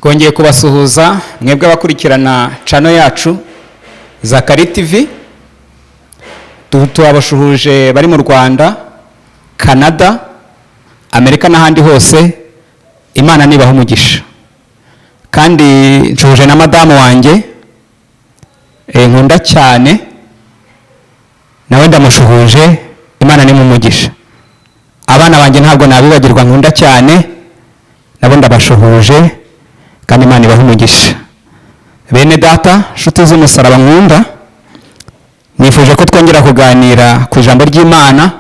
Twongeye kubasuhuza mwebwe abakurikirana channel yacu Zakari TV. Turabashuhuje bari mu Rwanda, Canada, Amerika n'ahandi hose. Imana nibaha umugisha. Kandi nshuhuje na madamu wanjye nkunda cyane, nawe ndamushuhuje, Imana ni umugisha. Abana banjye ntabwo nabibagirwa, nkunda cyane, nabo ndabashuhuje kandi Imana ibaha umugisha. Bene data, nshuti z'umusaraba nkunda, nifuje ko twongera kuganira ku ijambo ry'Imana,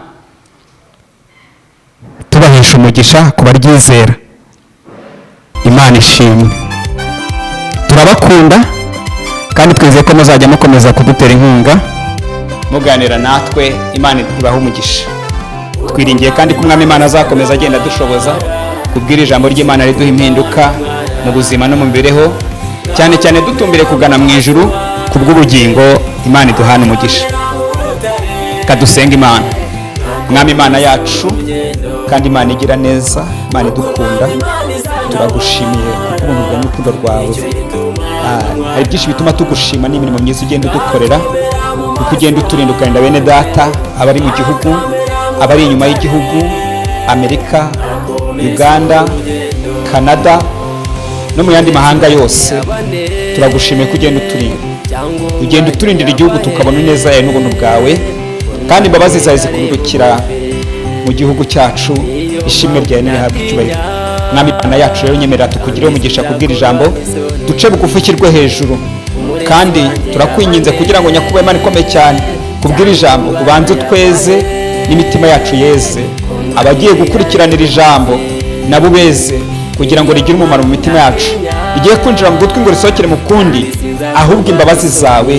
tubahesha umugisha ku baryizera. Imana ishimwe. Turabakunda kandi twizeye ko muzajya mukomeza kudutera inkunga, muganira natwe. Imana ibaha umugisha. Twiringiye kandi ko Umwami Imana azakomeza agenda adushoboza kubwira ijambo ry'Imana, riduha impinduka mu buzima no mu mibereho, cyane cyane dutumbire kugana mu ijuru ku bw'ubugingo. Imana iduhana umugisha. Kadusenga Imana. Mwami Imana yacu kandi Imana igira neza, Imana idukunda, turagushimiye kuko ubuntu bwawe n'urukundo rwawe. Hari byinshi bituma tugushima n'imirimo myiza ugenda udukorera, kuko ugenda uturinda, ukarinda bene data abari mu gihugu, abari inyuma y'igihugu, Amerika, Uganda, Canada no mu yandi mahanga yose. Turagushimiye ko ugenda uturinda, ugenda uturindira igihugu, tukabona ineza yawe n'ubuntu bwawe, kandi imbabazi zawe zikururukira mu gihugu cyacu. Ishimwe ryawe nirihabwe icyubahiro. Mwami Imana yacu, rero nyemerera tukugireho umugisha kubwira ijambo, duce bugufi ushyirwe hejuru. Kandi turakwinginze kugira ngo, nyakubahwa Imana ikomeye cyane, kubwira ijambo ubanze utweze n'imitima yacu yeze, abagiye gukurikiranira ijambo nabo ubeze, kugira ngo rigire umumaro mu mitima yacu, rigiye kwinjira mu gutwi ngo risohokere mu kundi, ahubwo imbabazi zawe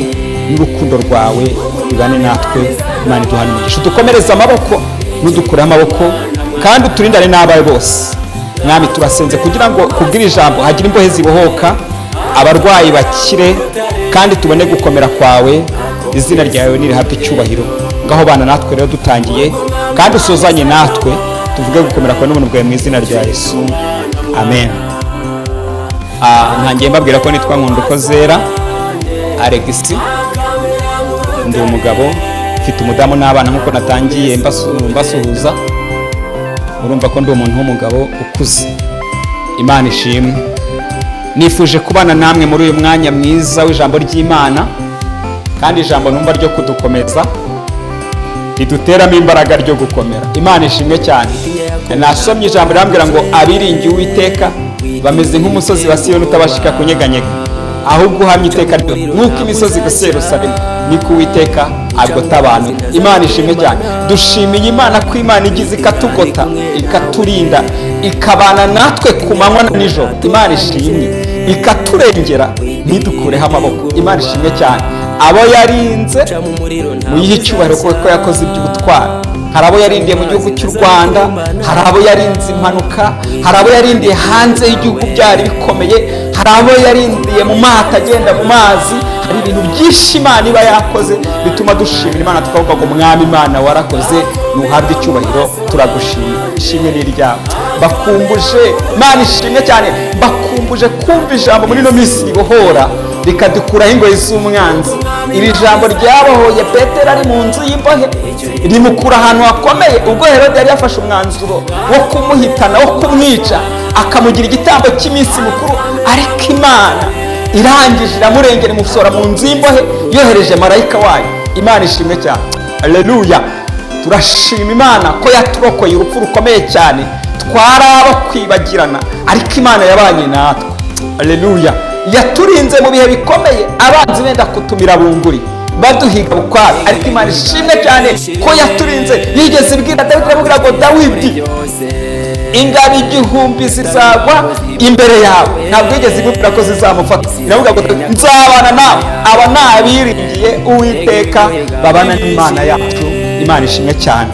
n'urukundo rwawe bibane natwe. Imana iduhane umugisha, udukomereze amaboko, ntudukureho amaboko, kandi uturindane n'abawe bose. Mwami, turasenze kugira ngo kubwira ijambo hagire imbohe zibohoka, abarwayi bakire, kandi tubone gukomera kwawe. Izina ryawe nirihabwe icyubahiro. Ngaho bana natwe rero dutangiye, kandi usozanye natwe, tuvuge gukomera kwawe n'ubuntu bwawe, mu izina rya Yesu, amen. Ntangiye mbabwira ko nitwa Nkundukozera Alegisi, ndi umugabo, mfite umudamu n'abana. Nk'uko natangiye mbasuhuza, urumva ko ndi umuntu w'umugabo ukuze. Imana ishimwe. Nifuje kubana namwe muri uyu mwanya mwiza w'ijambo ry'Imana, kandi ijambo numva ryo kudukomeza, riduteramo imbaraga ryo gukomera. Imana ishimwe cyane. Nasomye ijambo rirambwira ngo abiringiye Uwiteka bameze nk'umusozi wa Siyoni utabashika kunyeganyega, ahubwo uhamye iteka ryose. Nk'uko imisozi igose Yerusalemu, niko Uwiteka agota abantu. Imana ishimwe cyane. Dushimiye Imana ko Imana igize ikatugota, ikaturinda, ikabana natwe ku manywa na nijoro. Imana ishimwe. Ikaturengera, ntidukureho amaboko. Imana ishimwe cyane. Abo yarinze muyihe icyubahiro kuko yakoze iby'ubutwari. Hari abo yarindiye mu gihugu cy'u Rwanda, hari abo yarinze impanuka, hari abo yarindiye hanze y'igihugu byari bikomeye, hari abo yarindiye mu mato agenda mu mazi. Hari ibintu byinshi Imana iba yakoze bituma dushimira Imana, tukavuga ngo Mwami Imana warakoze, ntuhabwe icyubahiro, turagushimira, ishimwe ni iryawe. Bakumbuje, Imana ishimwe cyane, bakumbuje kumva ijambo muri ino minsi ribohora, rikadukuraho ingoyi z'umwanzi. Iri jambo ryabohoye Petero ari mu nzu y'imbohe, rimukura ahantu hakomeye ubwo Herode yari yafashe umwanzuro wo kumuhitana, wo kumwica, akamugira igitambo cy'iminsi mikuru. Ariko Imana irangije iramurengera, imusohora mu nzu y'imbohe yohereje marayika wayo. Imana ishimwe cyane, aleluya. Turashima Imana ko yaturokoye urupfu rukomeye cyane. Twari abo kwibagirana, ariko Imana yabanye natwe, aleluya. Yaturinze mu bihe bikomeye, abanzi benda kutumira bunguri, baduhiga bukware, ariko Imana ishimwe cyane ko yaturinze. Yigeze ibwira Dawidi, iramubwira ngo Dawidi, ingabo 1000 zizagwa imbere yawe. Ntabwo yigeze imubwira ko zizamufata. Iravuga ngo nzabana nawe. Aba ni abiringiye Uwiteka, babana n'Imana yacu. Imana ishimwe cyane.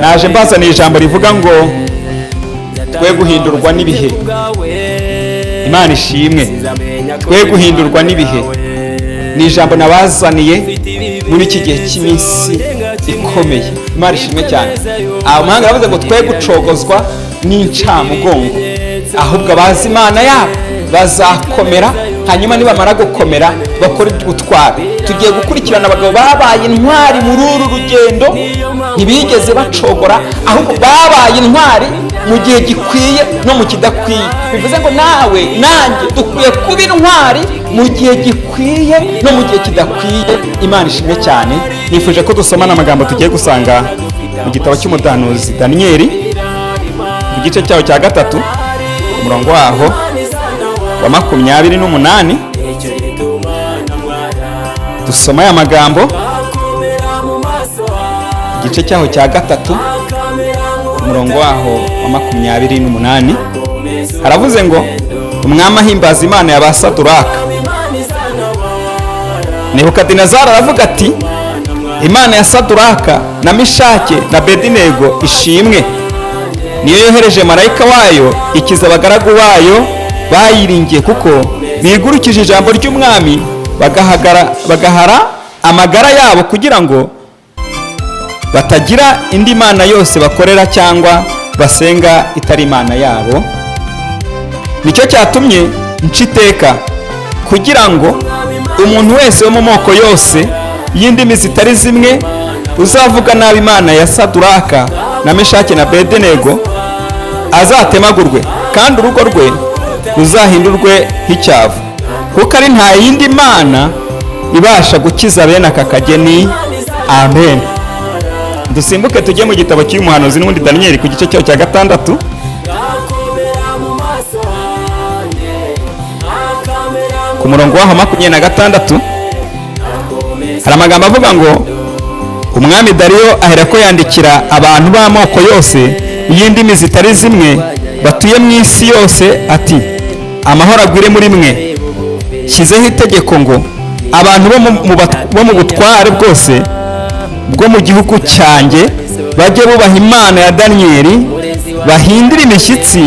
Naje mbazaniye ijambo rivuga ngo twe guhindurwa n'ibihe. Imana ishimwe. Twe guhindurwa n'ibihe ni ijambo nabazaniye muri iki gihe cy'iminsi ikomeye. Imana ishimwe cyane. Abahanga bavuze ngo twe gucogozwa n'incamugongo, ahubwo abazi Imana yabo Bazakomera, hanyuma nibamara gukomera bakora iby'ubutwari. Tugiye gukurikirana abagabo babaye intwari muri uru rugendo. Ntibigeze bacogora, ahubwo babaye intwari mu gihe gikwiye no mu kidakwiye. Bivuze ngo nawe nanjye dukwiye kuba intwari mu gihe gikwiye no mu gihe kidakwiye. Imana ishimwe cyane. Nifuje ko dusomana amagambo tugiye gusanga mu gitabo cy'umuhanuzi Daniyeli, mu gice cyaho cya 3, umurongo waho wa 28. Dusoma aya magambo, igice cyaho cya 3, umurongo waho wa 28. Haravuze ngo: "Umwami ahimbaza Imana ya ba Saduraka." Nebukadinezari aravuga ati: "Imana ya Saduraka na Mishake na Bedinego ishimwe, niyo yohereje marayika wayo ikiza abagaragu bayo bayiringiye, kuko bigurukije ijambo ry'umwami bagahara amagara yabo kugira ngo batagira indi mana yose bakorera cyangwa basenga itari Imana yabo. Nicyo cyatumye nca iteka kugira ngo umuntu wese wo mu moko yose y'indimi zitari zimwe uzavuga nabi Imana ya Saduraka na Meshaki na Bedenego azatemagurwe, kandi urugo rwe ruzahindurwe nk'icyavu, kuko ari nta yindi mana ibasha gukiza bene aka kageni." Amen. Dusimbuke tujye mu gitabo cy'uyu muhanuzi n'ubundi Daniyeli, ku gice cyaho cya 6, ku murongo waho 26. Hari amagambo avuga ngo: "Umwami Dariyo ahera ko yandikira abantu b'amoko yose y'indimi zitari zimwe batuye mu isi yose ati: 'Amahoro agwire muri mwe. Shyizeho itegeko ngo abantu bo mu butware bwose bwo mu gihugu cyanjye bajye bubaha Imana ya Daniyeli, bahindire imishyitsi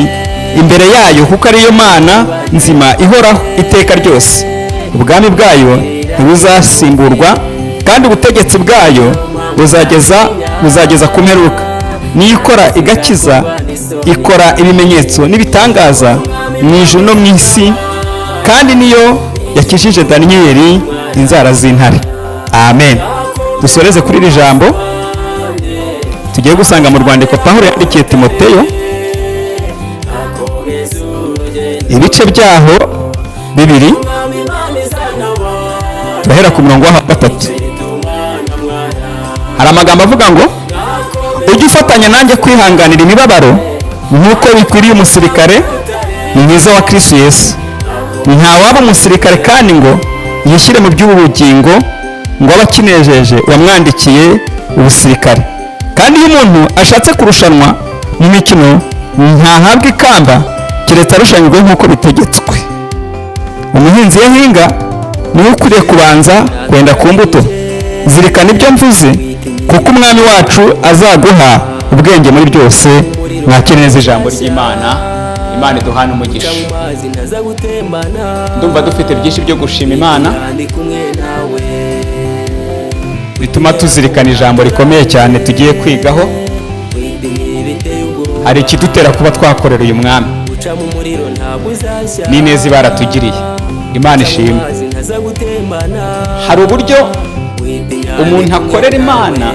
imbere yayo, kuko ariyo Mana nzima ihoraho iteka ryose. Ubwami bwayo ntibuzasimburwa, kandi ubutegetsi bwayo buzageza ku mperuka. Niyo ikora igakiza, ikora ibimenyetso n'ibitangaza mu ijuru no mu isi, kandi niyo yakijije Daniyeli inzara z'intare." Amen. Dusoreze kuri iri jambo tugiye gusanga mu rwandiko Pawulo yandikiye Timoteyo, ibice byaho 2, turahera ku murongo wa 3. Hari amagambo avuga ngo: "Ujye ufatanya nanjye kwihanganira imibabaro nk'uko bikwiriye umusirikare mwiza wa Kristo Yesu. Ntawaba umusirikare kandi ngo yishyire mu by'ubu bugingo ngo abe akinejeje uwamwandikiye ubusirikare. Kandi iyo umuntu ashatse kurushanwa mu mikino, ntahabwa ikamba keretse arushanyijwe nk'uko bitegetswe. Umuhinzi iyo ahinga, niwe ukwiriye kubanza kwenda ku mbuto. Zirikana ibyo mvuze, kuko Umwami wacu azaguha ubwenge muri byose." Mwakire neza ijambo ry'Imana. Imana iduhane umugisha. Ndumva dufite byinshi byo gushima Imana, bituma tuzirikana ijambo rikomeye cyane tugiye kwigaho. Hari ikidutera kuba twakorera uyu mwami n'ineza baratugiriye. Imana ishimwe. Hari uburyo umuntu akorera Imana,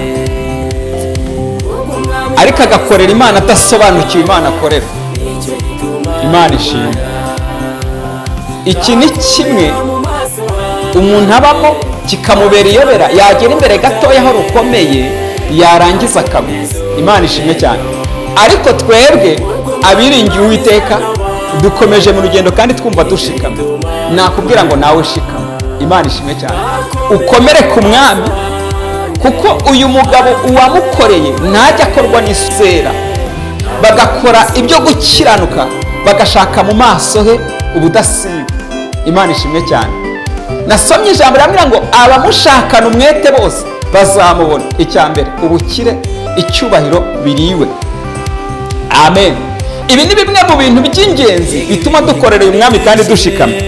ariko agakorera Imana adasobanukiwe Imana akorera. Imana ishimwe. Iki ni kimwe umuntu abamo kikamubera iyobera, yagera imbere gatoya aho rukomeye yarangiza akagwa. Imana ishimwe cyane. Ariko twebwe abiringiye Uwiteka dukomeje mu rugendo kandi twumva dushikama. Nakubwira ngo nawe shikama. Imana ishimwe cyane. Ukomere ku Mwami, kuko uyu mugabo uwamukoreye ntajya akorwa n'isera. Bagakora ibyo gukiranuka, bagashaka mu maso he ubudasiba. Imana ishimwe cyane. Nasomye ijambo riramubwira ngo abamushakana umwete bose bazamubona. Icya mbere, ubukire, icyubahiro biriwe. Amen. Ibi ni bimwe mu bintu by'ingenzi bituma dukorera uyu mwami kandi dushikamye.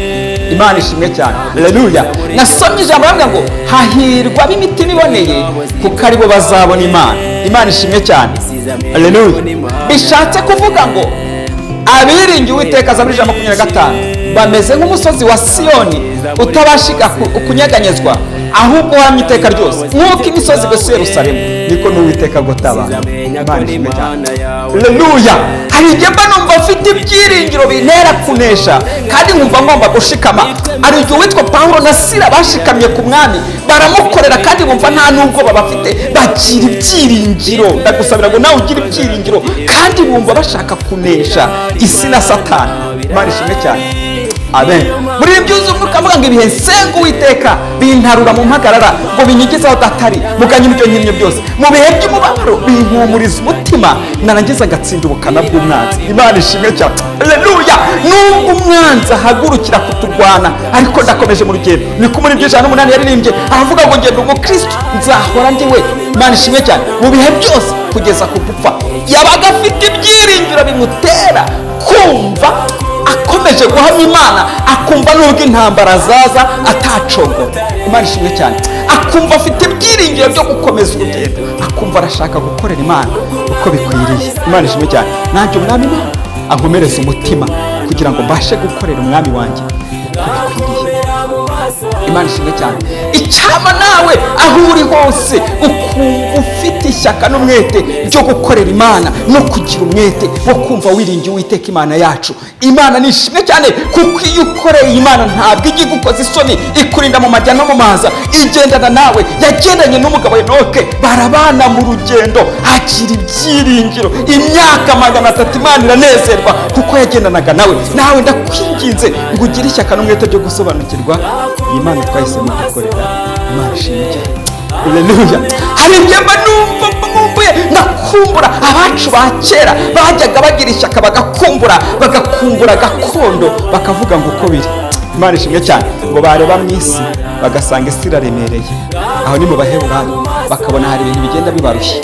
Imana ishimwe cyane. Haleluya. Nasomye ijambo riramubwira ngo hahirwa ab'imitima iboneye, kuko aribo bazabona Imana. Imana ishimwe cyane. Haleluya. Bishatse kuvuga ngo abiringiye Uwiteka, Zaburi 125. Bameze nk'umusozi wa Siyoni utabashiga kunyeganyezwa, ahubwo uhamye iteka ryose. Nk'uko imisozi igose Yerusalemu, niko n'Uwiteka agota abantu. Imana ishimwe cyane, haleluya. Hari igihe mba numva mfite ibyiringiro bintera kunesha, kandi nkumva ngomba gushikama. Hari igihe uwitwa Pawulo na Sila bashikamye ku Mwami, baramukorera, kandi bumva nta n'ubwoba bafite, bagira ibyiringiro. Ndagusabira ngo nawe ugire ibyiringiro, kandi bumva bashaka kunesha isi na Satani. Imana ishimwe cyane, amen. Muri ibi byuzuye Umwuka avuga ngo: "Ibihe nsenga Uwiteka bintarura mu mpagarara, ngo binyigize aho datari muganye ibyo nkennye byose. Mu bihe by'umubabaro bimpumuriza umutima, narangiza ngatsinda ubukana bw'umwanzi." Imana ishimwe cyane, haleluya. Nubwo umwanzi ahagurukira kuturwana, ariko ndakomeje mu rugendo. Niko muri 108 yaririmbye, aravuga ngo: "Ngenda umukristo, nzahora ndi we." Imana ishimwe cyane. Mu bihe byose kugeza ku gupfa yabaga afite ibyiringiro bimutera kumva akomeje guhamya Imana, akumva nubwo intambara zaza atacogora. Imana ishimwe cyane. Akumva afite ibyiringiro byo gukomeza urugendo, akumva arashaka gukorera Imana uko bikwiriye. Imana ishimwe cyane. Nanjye Umwami Imana ankomereze umutima kugira ngo mbashe gukorera Umwami wanjye uko bikwiriye. Imana ishimwe cyane. Icyama nawe aho uri hose ukumva ufite ishyaka n'umwete byo gukorera Imana, no kugira umwete wo kumva wiringiye Uwiteka Imana yacu. Imana ni ishimwe cyane, kuko iyo ukoreye Imana ntabwo ijya igukoza isoni, ikurinda mu majya no mu maza, igendana nawe. Yagendanye n'umugabo Enoke, barabana mu rugendo, agira ibyiringiro imyaka 300. Imana iranezerwa kuko yagendanaga nawe. Nawe ndakwinginze ngo ugire ishyaka n'umwete byo gusobanukirwa iyi Mana twahisemo gukorera. Imana ishimwe cyane, haleluya. Hari igihe mba numva nkumbuye, ndakumbura abacu ba kera bajyaga bagira ishyaka, bagakumbura gakondo, bakavuga ngo uko biri. Imana ishimwe cyane. Ngo bareba mu isi bagasanga isi iraremereye, aho ni mu Baheburayo, bakabona hari ibintu bigenda bibarushya,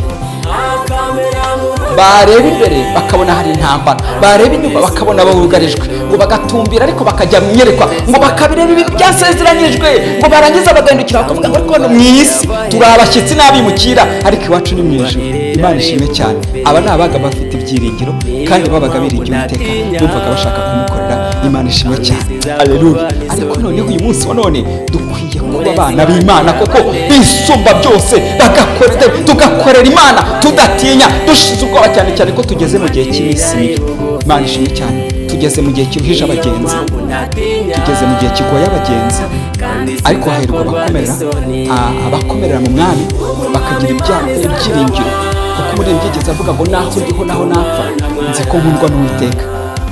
bareba imbere bakabona hari intambara, bareba inyuma bakabona bugarijwe, ngo bagatumbira ariko bakajya mu iyerekwa, ngo bakabireba ibintu byasezeranyijwe, ngo barangiza bagahindukira bakavuga ngo: "Ariko hano mu isi turi abashyitsi n'abimukira, ariko iwacu ni mu ijuru." Imana ishimwe cyane. Aba ni abaga bafite ibyiringiro kandi babaga biringiye Uwiteka, bumvaga bashaka kumukorera. Imana ishimwe cyane, aleluya. Ariko noneho uyu munsi wa none dukwiye kuba abana b'Imana koko bisumba byose, tugakorera Imana tudatinya, dushize ubwoba, cyane cyane ko tugeze mu gihe cy'iminsi mibi. Imana ishimwe cyane. Tugeze mu gihe kiruhije abagenzi, tugeze mu gihe kigoye abagenzi, ariko hahirwa abakomerera mu Mwami, bakagira ibyiringiro, kuko umuririmbyi yigeze avuga ngo: "Naho ndiho, naho napfa, nzi ko nkundwa n'Uwiteka."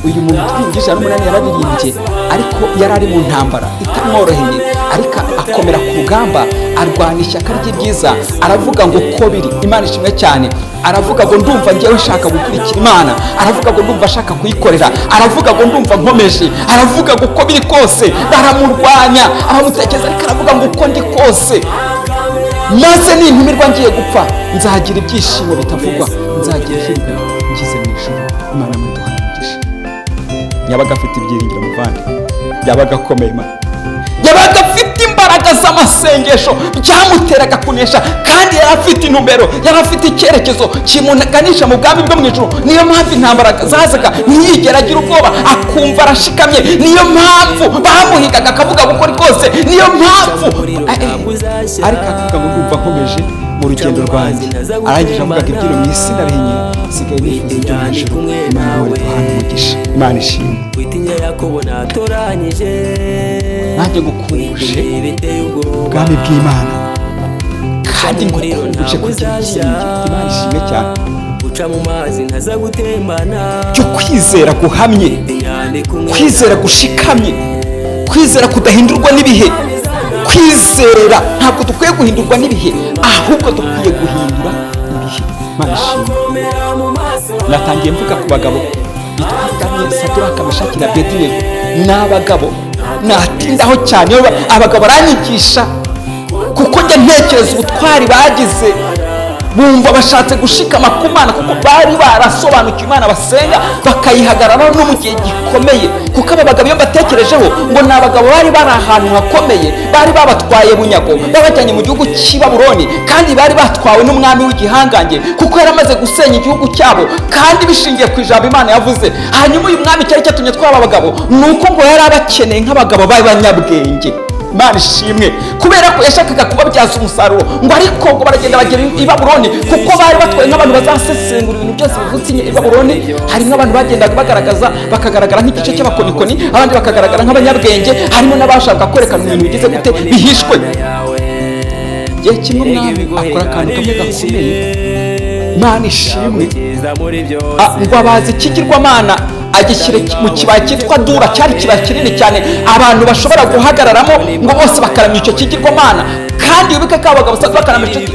Uyu muntu turirimbye 108 yararirimbye, ariko yari ari mu ntambara itamworoheye, ariko akomera ku rugamba, arwana ishyaka ry'ibyiza, aravuga ngo uko biri. Imana ishimwe cyane. Aravuga ngo: "Ndumva ngewe nshaka gukurikira Imana." Aravuga ngo: "Ndumva ashaka kuyikorera." Aravuga ngo: "Ndumva nkomeje." Aravuga ngo uko biri kose baramurwanya, abamutekereza, ariko aravuga ngo: "Uko ndi kose, maze nintumirwa ngiye gupfa, nzagira ibyishimo bitavugwa, nzagira ihirwe ngize mu ijuru." Imana muduha umugisha. Yabaga afite ibyiringiro, muvandi, yabaga akomeye Imana, yabaga afite imbaraga z'amasengesho byamuteraga kunesha, kandi yari afite intumbero, yari afite icyerekezo kimuganisha mu bwami bwo mu ijuru. Niyo mpamvu intambara zazaga ntiyigere agira ubwoba, akumva arashikamye. Niyo mpamvu bamuhigaga akavuga gukora kose. Niyo mpamvu ariko akavuga ngo: "Ndumva nkomeje mu rugendo rwanjye." Arangije avuga ngo: "Ibyino mu isi ndabihinye, nsigaye nifuza ibyo mu ijuru." Imana ihora iduhana umugisha. Imana ishimwe. Witinya Yakobo natoranyije. Nanjye ngukumbuje Biteye ubwoba. ubwami bw'Imana, kandi ngukumbuje kugira ibyiringiro. Imana ishimwe cyane. Uca mu mazi ntaza gutembana. Byo kwizera guhamye, kwizera gushikamye, kwizera kudahindurwa n'ibihe. Kwizera, ntabwo dukwiye guhindurwa n'ibihe, ahubwo dukwiye guhindura ibihe. Imana ishimwe. Natangiye mvuga ku bagabo bitwa Daniel, Saduraka, Meshaki na Abedinego. Ni abagabo natindaho cyane. Iyo abagabo baranyigisha, kuko njya ntekereza ubutwari bagize. Bumva bashatse gushikama ku Mana, kuko bari barasobanukiwe Imana basenga, bakayihagararaho no mu gihe gikomeye. Kuko aba bagabo, iyo mbatekerejeho, ngo ni abagabo bari bari ahantu hakomeye, bari babatwaye bunyago, babajyanye mu gihugu cy'i Babuloni, kandi bari batwawe n'umwami w'igihangange, kuko yari amaze gusenya igihugu cyabo, kandi bishingiye ku ijambo Imana yavuze. Hanyuma uyu mwami, cyari cyatumye twaba abagabo ni uko ngo yari abakeneye nk'abagabo b'abanyabwenge. Imana ishimwe, kubera ko yashakaga kubabyaza umusaruro. Ngo ariko ngo baragenda bagera i Babuloni, kuko bari batwaye nk'abantu bazasesengura ibintu byose bivutse i Babuloni. Harimo abantu bagendaga bagaragaza, bakagaragara nk'igice cy'abakonikoni, abandi bakagaragara nk'abanyabwenge, harimo n'abashaka kwerekana ibintu bigize gute, bihishwe. Igihe kimwe umwami akora akantu kamwe gakomeye. Imana ishimwe. Ngo abaza ikigirwamana, agishyira mu kibaya cyitwa Dura. Cyari ikibaya kinini cyane abantu bashobora guhagararamo, ngo bose bakaramya icyo kigirwamana. Kandi wibuke ko abagabo basanzwe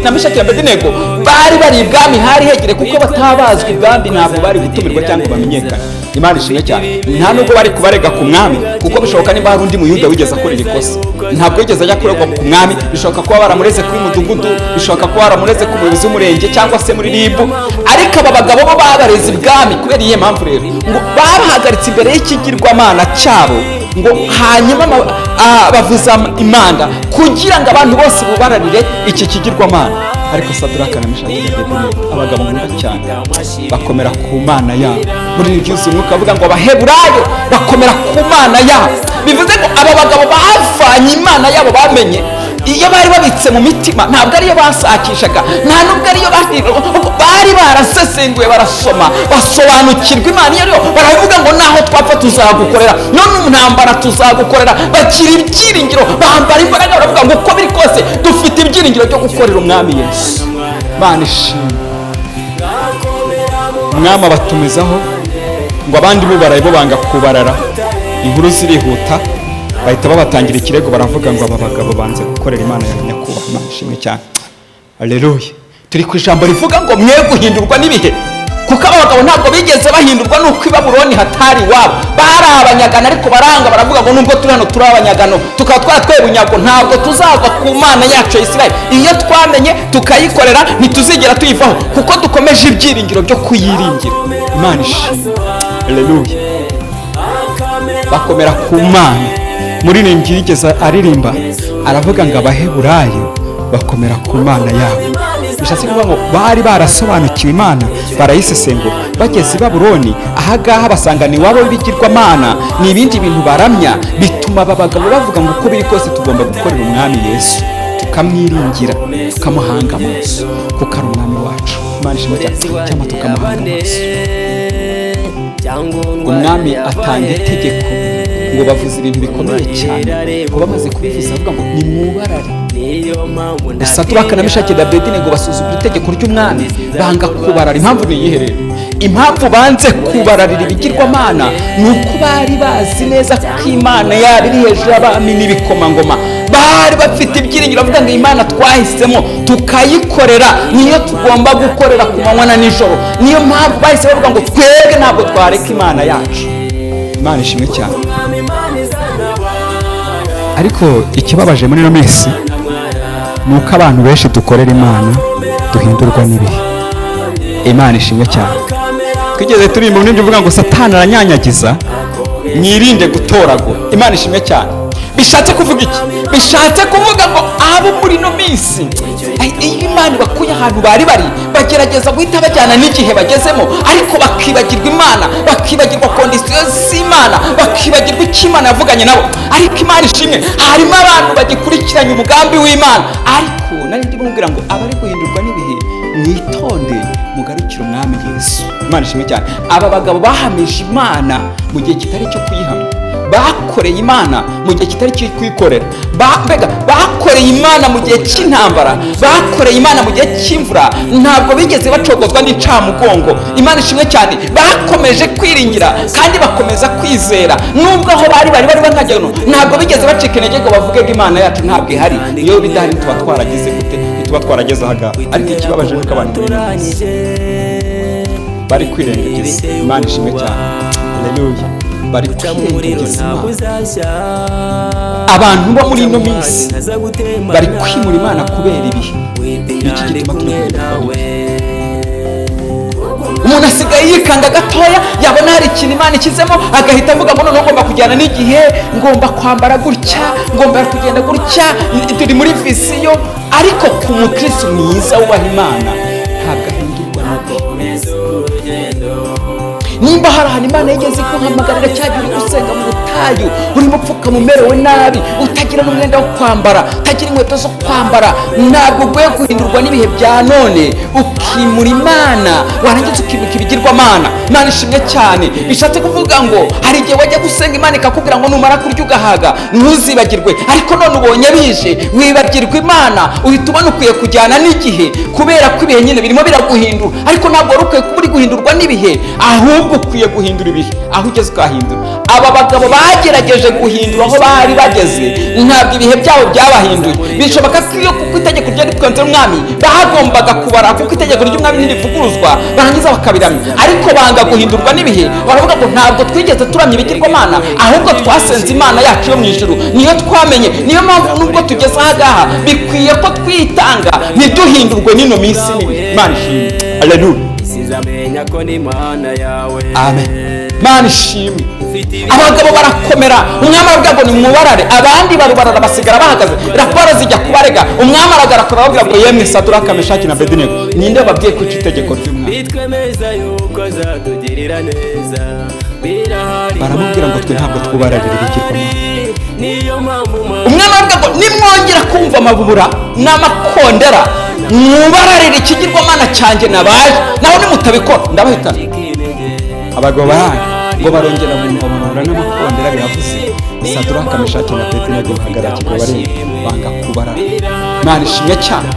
na Meshaki na Abedenego bari bari ibwami, hari hegereye, kuko batabazwa ibwami ntabwo bari gutumirwa cyangwa bamenyekane. Imana ishimwe cyane. Nta nubwo bari kubarega ku mwami, kuko bishoboka niba hari undi Muyuda wigeze akora iri kosa, ntabwo yigeze ajya kuregwa ku mwami. Bishoboka kuba baramureze kuri mudugudu, bishoboka kuba baramureze ku muyobozi w'umurenge cyangwa se muri RIB. Ariko aba bagabo bo babareze ibwami. Kubera iyihe mpamvu rero? Ngo babahagaritse imbere y'ikigirwamana cyabo, ngo hanyuma bavuza imanda kugira ngo abantu bose bubararire iki kigirwamana. Ariko Saduraka na Meshaki na Abedenego, abagabo nkunda cyane, bakomera ku Mana yabo. Muri ibi byuzuye Umwuka avuga ngo Abaheburayo bakomera ku Mana yabo. Bivuze ngo aba bagabo bavanye Imana yabo bamenye, iyo bari babitse mu mitima, ntabwo ariyo basakishaga, nta nubwo ariyo bari barasesenguye, barasoma, basobanukirwa Imana iyo ariyo. Baravuga ngo naho twapfa tuzagukorera, none mu ntambara tuzagukorera. Bagira ibyiringiro, bambara imbaraga, baravuga ngo uko biri kose dufite ibyiringiro byo gukorera Umwami Yesu. Imana ishimwe. Umwami abatumizaho, ngo abandi bubaraye, bo banga kubarara. Inkuru zirihuta, bahita babatangira ikirego, baravuga ngo aba bagabo banze gukorera Imana ya nyakubahwa. Imana ishimwe cyane, aleluya. Turi ku ijambo rivuga ngo mwe guhindurwa n'ibihe, kuko aba bagabo ntabwo bigeze bahindurwa n'uko i Babuloni hatari iwabo. Bari abanyagano, ariko baranga, baravuga ngo nubwo turi hano turi abanyagano, tukaba twaratwaye bunyago, ntabwo tuzava ku Mana yacu ya Isirayeli. Iyo twamenye tukayikorera ntituzigera tuyivaho, kuko dukomeje ibyiringiro byo kuyiringira. Imana ishimwe, aleluya. Bakomera ku Mana. Muririmbyi yigeze aririmba, aravuga ngo Abaheburayo bakomera ku Mana yabo. Bishatse kuvuga ngo bari barasobanukiwe Imana, barayisesengura. Bageze i Babuloni ahagaha, basanga ni iwabo w'ibigirwamana, ni ibindi bintu baramya. Bituma aba bagabo bavuga ngo uko biri kose tugomba gukorera Umwami Yesu, tukamwiringira, tukamuhanga amaso, kuko ari Umwami wacu. Imana ishimwe cyane. Cyangwa tukamuhanga amaso. Umwami atanga itegeko ngo bavuze ibintu bikomeye cyane. Ngo bamaze kubivuza, avuga ngo nimwubarare. Saduraka na Meshaki na Abedenego basuzugura itegeko ry'umwami, banga kubarara. Impamvu ni iyihe rero? Impamvu banze kubararira ibigirwamana ni uko bari bazi neza ko Imana yabo iri hejuru y'abami n'ibikomangoma. Bari bafite ibyiringiro, bavuga ngo Imana twahisemo tukayikorera niyo tugomba gukorera ku manywa na nijoro. Niyo mpamvu bahise bavuga ngo twebwe ntabwo twareka Imana yacu. Imana ishimwe cyane. Ariko ikibabaje muri ino minsi ni uko abantu benshi dukorera Imana duhindurwa n'ibihe. Imana ishimwe cyane. Twigeze turirimba n'ibyo uvuga ngo Satani aranyanyagiza, mwirinde gutoragura. Imana ishimwe cyane. Bishatse kuvuga iki? Bishatse kuvuga ngo abo muri ino minsi, iyo Imana ibakuye ahantu bari bari, bagerageza guhita bajyana n'igihe bagezemo, ariko bakibagirwa Imana, bakibagirwa conditions z'Imana, bakibagirwa icyo Imana yavuganye nabo. Ariko Imana ishimwe, harimo abantu bagikurikiranye umugambi w'Imana. Ariko nari ndimo kubwira ngo abari guhindurwa n'ibihe, mwitonde, mugarukire Umwami Yesu. Imana ishimwe cyane. Aba bagabo bahamije Imana mu gihe kitari icyo kuyihamya, bakoreye Imana mu gihe kitari icyo kuyikorera. Mbega bakoreye Imana mu gihe cy'intambara, bakoreye Imana mu gihe cy'imvura, ntabwo bigeze bacogozwa n'incamugongo. Imana ishimwe cyane. Bakomeje kwiringira kandi bakomeza kwizera, nubwo aho bari bari bari ntabwo bigeze bacika intege ngo bavuge ngo Imana yacu ntabwo ihari. Iyo bidahari tuba twaragize gute? Ntituba twarageze ahangaha. Ariko ikibabaje ni uko abantu muri ino minsi bari kwirengagiza. Imana ishimwe cyane, haleluya. Bari Guca mu muriro kwirengagiza ntabwo Imana. uzashya. Abantu bo muri Guca ino mu mazi minsi ntaza gutembana. bari kwimura Imana kubera ibihe. Witinya, Niki ndi gituma turi kumwe guhindurwa nawe. Umuntu asigaye yikanga gatoya, yabona hari ikintu Imana ikizemo, agahita avuga ngo noneho ngomba kujyana n'igihe, ngomba kwambara gutya, ngomba kugenda gutya, turi muri vision. Ariko ku mukristo mwiza wubaha Imana, ntabwo ahindurwa n'igihe. Komeza urugendo. Nimba hari ahantu Imana yigeze ikuhamagarira, cyagihe uri gusenga mu butayu, urimo upfukama, umerewe nabi, utagira n'umwenda wo kwambara, utagira inkweto zo kwambara, ntabwo ukwiye guhindurwa n'ibihe bya none ukimura Imana, warangiza ukibuka ibigirwamana. Imana ishimwe cyane. Bishatse kuvuga ngo hari igihe wajya gusenga, Imana ikakubwira ngo numara kurya ugahaga ntuzibagirwe. Ariko none ubonye bije, wibagirwa Imana, uhita ubona ukwiye kujyana n'igihe kubera ko ibihe nyine birimo biraguhindura. Ariko ntabwo wari ukwiye kuba uri guhindurwa n'ibihe, ahubwo ukwiye guhindura ibihe. Aho ugeze ukahindura. Aba bagabo bagerageje guhindura aho bari bageze, ntabwo ibihe byabo byabahinduye. Bishoboka ko iyo kuko itegeko ryari ritwanze umwami, bagombaga kubara, kuko itegeko ry'umwami ntirivuguruzwa, barangiza bakabiramya. Ariko banga guhindurwa n'ibihe, baravuga ngo ntabwo twigeze turamya ibigirwamana, ahubwo twasenze Imana yacu yo mu ijuru, niyo twamenye. Niyo mpamvu nubwo tugeze aha ngaha, bikwiye ko twitanga, ntiduhindurwe n'ino minsi mibi. Imana ishimwe, aleluya. Sizamenya ko ni Imana yawe. Amen, Imana ishimwe. Ufite Abagabo barakomera. Umwami aravuga ngo nimubarare, abandi barubarara basigara bahagaze. Raporo zijya kubarega, umwami aragaragara, arababwira ngo yemwe Saduraka, Meshaki na Bedenego, ninde wababwiye kwica itegeko ry'umwami? Bitwemeza yuko azatugirira neza, birahari. Baramubwira ngo twe ntabwo twubararira ibigirwamana. Niyo mpamvu Umwami aravuga ngo nimwongera kumva amabubura n'amakondera, mwubararire ikigirwamana cyanjye nabaye, naho nimutabikora ndabahitana. Abagabo baranga, ngo barongera bumva amabubura n'amakondera biravuze, Saduraka, Meshaki na Bedenego bahagarara kigo, bareba, banga kubarara. Imana ishimwe cyane.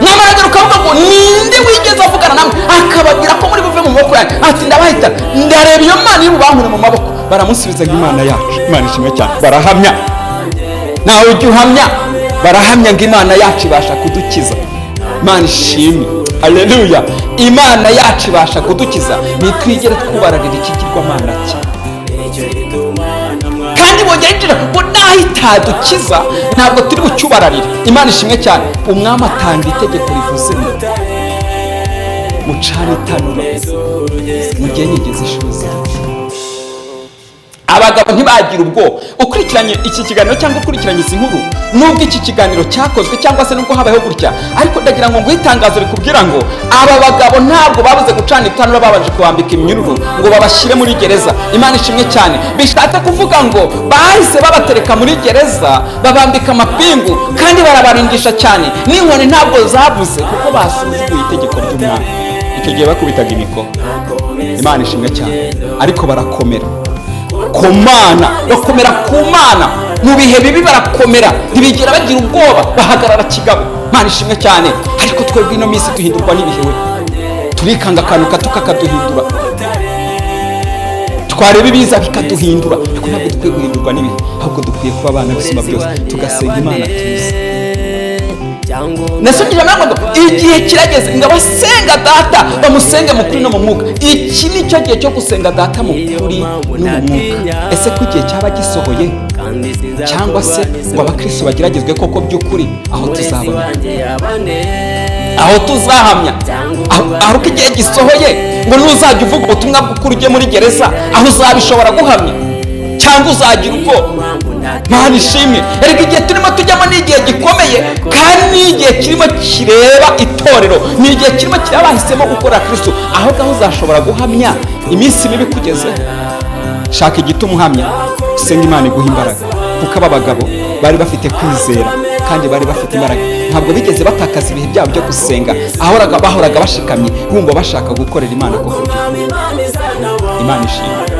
Mwami aragaruka avuga ngo ninde wigeze avugana namwe akababwira ko muri buve mu maboko yanjye? Ati ndabahitana, ndareba iyo Mana iri bubankure mu maboko. Baramusubiza ngo Imana yacu. Imana ishimwe cyane. Barahamya, nawe ujya uhamya. Barahamya ngo Imana yacu ibasha kudukiza. Imana ishimwe, aleluya. Imana yacu ibasha kudukiza, ntitwigere twubararira ikigirwamana cye. Nicyo gituma namwa Kandi bongera injira ngo naho itadukiza, ntabwo turi bucyubararire. Imana ishimwe cyane. Umwami atanga itegeko rivuze ngo mucane itanura, mugenyegeze inshuro zirindwi. Abagabo ntibagira ubwoba. Ukurikiranye iki kiganiro cyangwa ukurikiranye izi nkuru, nubwo iki kiganiro cyakozwe cyangwa se nubwo habayeho gutya, ariko ndagira ngo nguhe itangazo rikubwira ngo aba bagabo ntabwo babuze gucana itanura, babanje kubambika iminyururu ngo babashyire muri gereza. Imana ishimwe cyane. Bishatse kuvuga ngo bahise babatereka muri gereza, babambika amapingu kandi barabarindisha cyane n'inkoni ntabwo zabuze, kuko basuzuguye itegeko ry'umwami. Icyo gihe bakubitaga imikono. Imana ishimwe cyane. Ariko barakomera ku Mana, bakomera ku Mana mu bihe bibi, barakomera, ntibigera bagira ubwoba, bahagarara kigabo. Imana ishimwe cyane. Ariko twebwe ino minsi duhindurwa n'ibihe we. Turikanga akantu gato kakaduhindura, twareba ibiza bikaduhindura. Ariko ntabwo dukwiye guhindurwa n'ibihe, ahubwo dukwiye kuba abana b'isumba byose, tugasenga Imana tuzi. Nasomye ijambo ngo igihe kirageze ngo abasenga Data bamusenge mu kuri no mu mwuka. Iki ni cyo gihe cyo gusenga Data mu kuri no mu mwuka. Ese ko igihe cyaba gisohoye, cyangwa se ngo abakristo bageragezwe koko by'ukuri, aho tuzabona, aho tuzahamya, aho uko igihe gisohoye, ngo nuzajya uvuga ubutumwa bw'ukuri ujye muri gereza, aho uzabishobora guhamya cyangwa uzagira ubwoba? Mana ishimwe. Erega igihe turimo tujyamo ni igihe gikomeye, kandi ni igihe kirimo kireba itorero, ni igihe kirimo kireba bahisemo gukorera Kristo. Aho ngaho uzashobora guhamya iminsi mibi kugezeho. Shaka igituma uhamya, usenga Imana iguha imbaraga, kuko aba bagabo bari bafite kwizera kandi bari bafite imbaraga. Ntabwo bigeze batakaza ibihe byabo byo gusenga, ahoraga bahoraga bashikamye, bumva bashaka gukorera Imana koko. Imana ishimwe.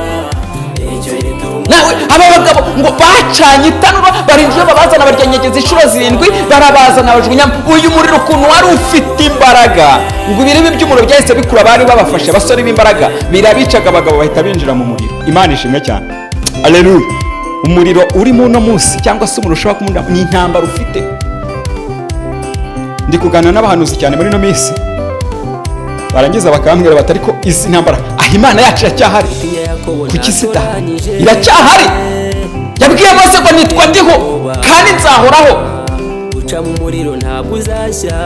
Nawe aba bagabo ngo bacanye itanura, barinda iyo babazana, baryanyegeza inshuro zirindwi, barabazana bajugunyamo uyu muriro. Ukuntu wari ufite imbaraga, ngo ibirimi by'umuriro byahise bikura bari babafashe, abasore b'imbaraga, birabicaga, abagabo bahita binjira mu muriro. Imana ishimwe cyane, aleluya. Umuriro urimo uno munsi, cyangwa se umuriro ushobora kumunda, ni intambara ufite. Ndi kuganira n'abahanuzi cyane muri ino minsi. Barangiza bakambwira bati: "Ariko izi ntambara, aho Imana yacu iracyahari?" Kuki se idahari? Iracyahari. Yabwiye Mose ngo: "Nitwa Ndiho kandi nzahoraho." Uca mu muriro ntabwo uzashya.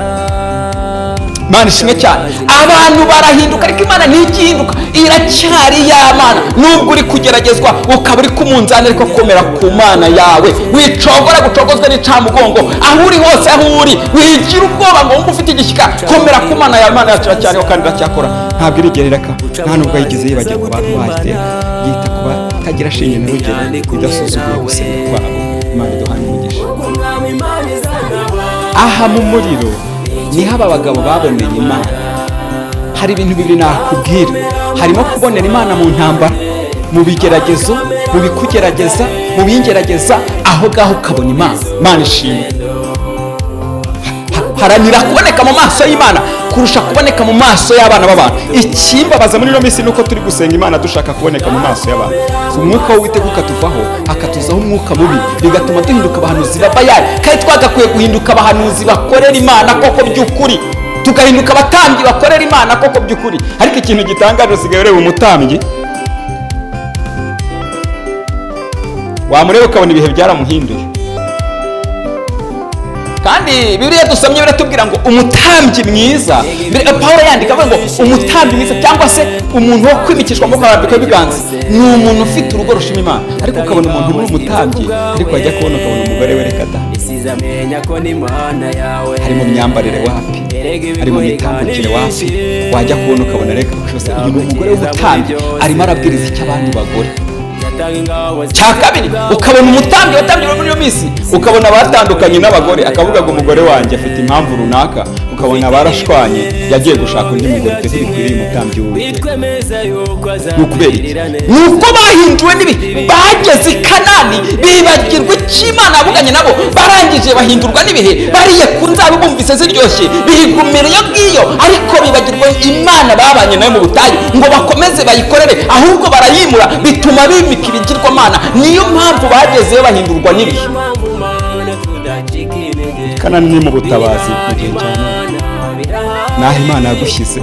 Imana ishimwe cyane. Abantu barahinduka, ariko Imana ntigihinduka, iracyari ya Mana. Nubwo uri kugeragezwa, ukaba uri ku munzani, ariko komera ku Mana yawe, wicogora gucogozwa n'icamugongo. Aho uri hose, aho uri, wigira ubwoba ngo wumve ufite igishyika. Komera ku Mana yawe. Imana yacu iracyariho kandi iracyakora, ntabwo irigera ireka, nta nubwo yigeze yibagirwa abantu bayo. Iteka yita ku batagira shinge na rugero, idasuzuguye gusenga kwabo. Imana iduhane umugisha. Umwami Imana izanaba. Aha mu muriro niho aba bagabo baboneye Imana. Hari ibintu bibiri nakubwira: harimo kubonera Imana mu ntambara, mu bigeragezo, mu bikugerageza, mu bingerageza, aho ngaho ukabona Imana. Imana ishimwe. Haranira kuboneka mu maso y'Imana kurusha kuboneka mu maso y'abana b'abantu. Ikimbabaza muri ino minsi ni uko turi gusenga Imana dushaka kuboneka mu maso y'abantu. Si umwuka w'Uwiteka ukatuvaho, hakatuzaho umwuka mubi, bigatuma duhinduka abahanuzi ba Bayali, kandi twagakwiye guhinduka abahanuzi bakorera Imana koko by'ukuri, tugahinduka abatambyi bakorera Imana koko by'ukuri. Ariko ikintu gitangaje, usigaye ureba umutambyi, wamureba ukabona ibihe byaramuhinduye. Kandi Bibiliya dusomye biratubwira ngo umutambyi mwiza, mbere Paul yandika avuga ngo umutambyi mwiza cyangwa se umuntu wo kwimikishwa amaboko arambikwaho ibiganza ni umuntu ufite urugo rushima Imana. Ariko ukabona umuntu muri umutambyi, ariko wajya kubona ukabona umugore we, reka da. Isizamenya ko ni Imana yawe. Ari mu myambarire wapi, ari mu mitambukire wapi. Wajya kubona ukabona, reka gusa, uyu ni umugore w'umutambyi, arimo arabwiriza icyo abandi bagore. Yatanga ingabo. Cya kabiri, ukabona umutambyi watambye muri iyo minsi, ukabona batandukanye n'abagore, akavuga ngo umugore wanjye afite impamvu runaka, ukabona barashwanye, yagiye gushaka undi mugore. Ibyo ntibikwiriye umutambyi w'Uwiteka. Bitwemeza yuko Ni ukubera iki? azatugirira neza. Ni uko bahinduwe n'ibi. Bageze i Kanani bibagirwa icyo Imana yavuganye nabo. Barangije bahindurwa n'ibihe. Bariye ku nzabibu, bumvise ziryoshye, bigumira iyo ngiyo, ariko bibagirwa Imana babanye nayo mu butayu ngo bakomeze bayikorere, ahubwo barayimura, bituma bimika ibigirwamana. Niyo mpamvu bagezeyo bahindurwa n'ibihe. Mpamvu Mana tudacika intege. Kanani ni mu butabazi mu gihe cya none. Naho Imana yagushyize,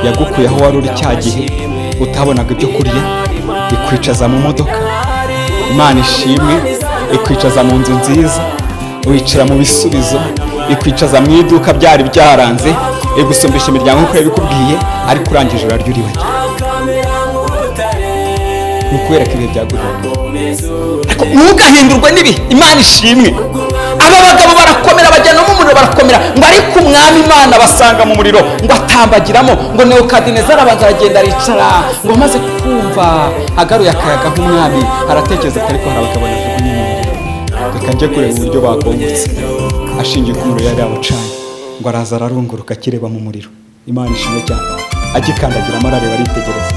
yagukuye aho wari uri cya gihe utabonaga ibyo kurya, ikwicaza mu modoka. Imana ishimwe. Ikwicaza mu nzu nziza, wicara mu bisubizo, ikwicaza mu iduka byari byaranze, igusumbisha imiryango nk'uko yabikubwiye, ariko urangije urarya uribagira. Ni ukubera ko ibihe byaguhinduye. Ariko ntugahindurwe n'ibihe. Imana ishimwe. Aba bagabo barakomera, bajya no mu muriro barakomera. Ngo ariko umwami Imana basanga mu muriro, ngo atambagiramo. Ngo Nebukadinezari arabanza aragenda aricara, ngo amaze kumva agaruye akayaga nk'umwami, aratekereza ati: "Ariko hari abagabo najugunye mu muriro, reka njye kureba uburyo bakongotse." Ashingiye ku muriro yari yawucanye, ngo araza ararunguruka akireba mu muriro. Imana ishimwe cyane. Agikandagiramo, arareba, aritegereza,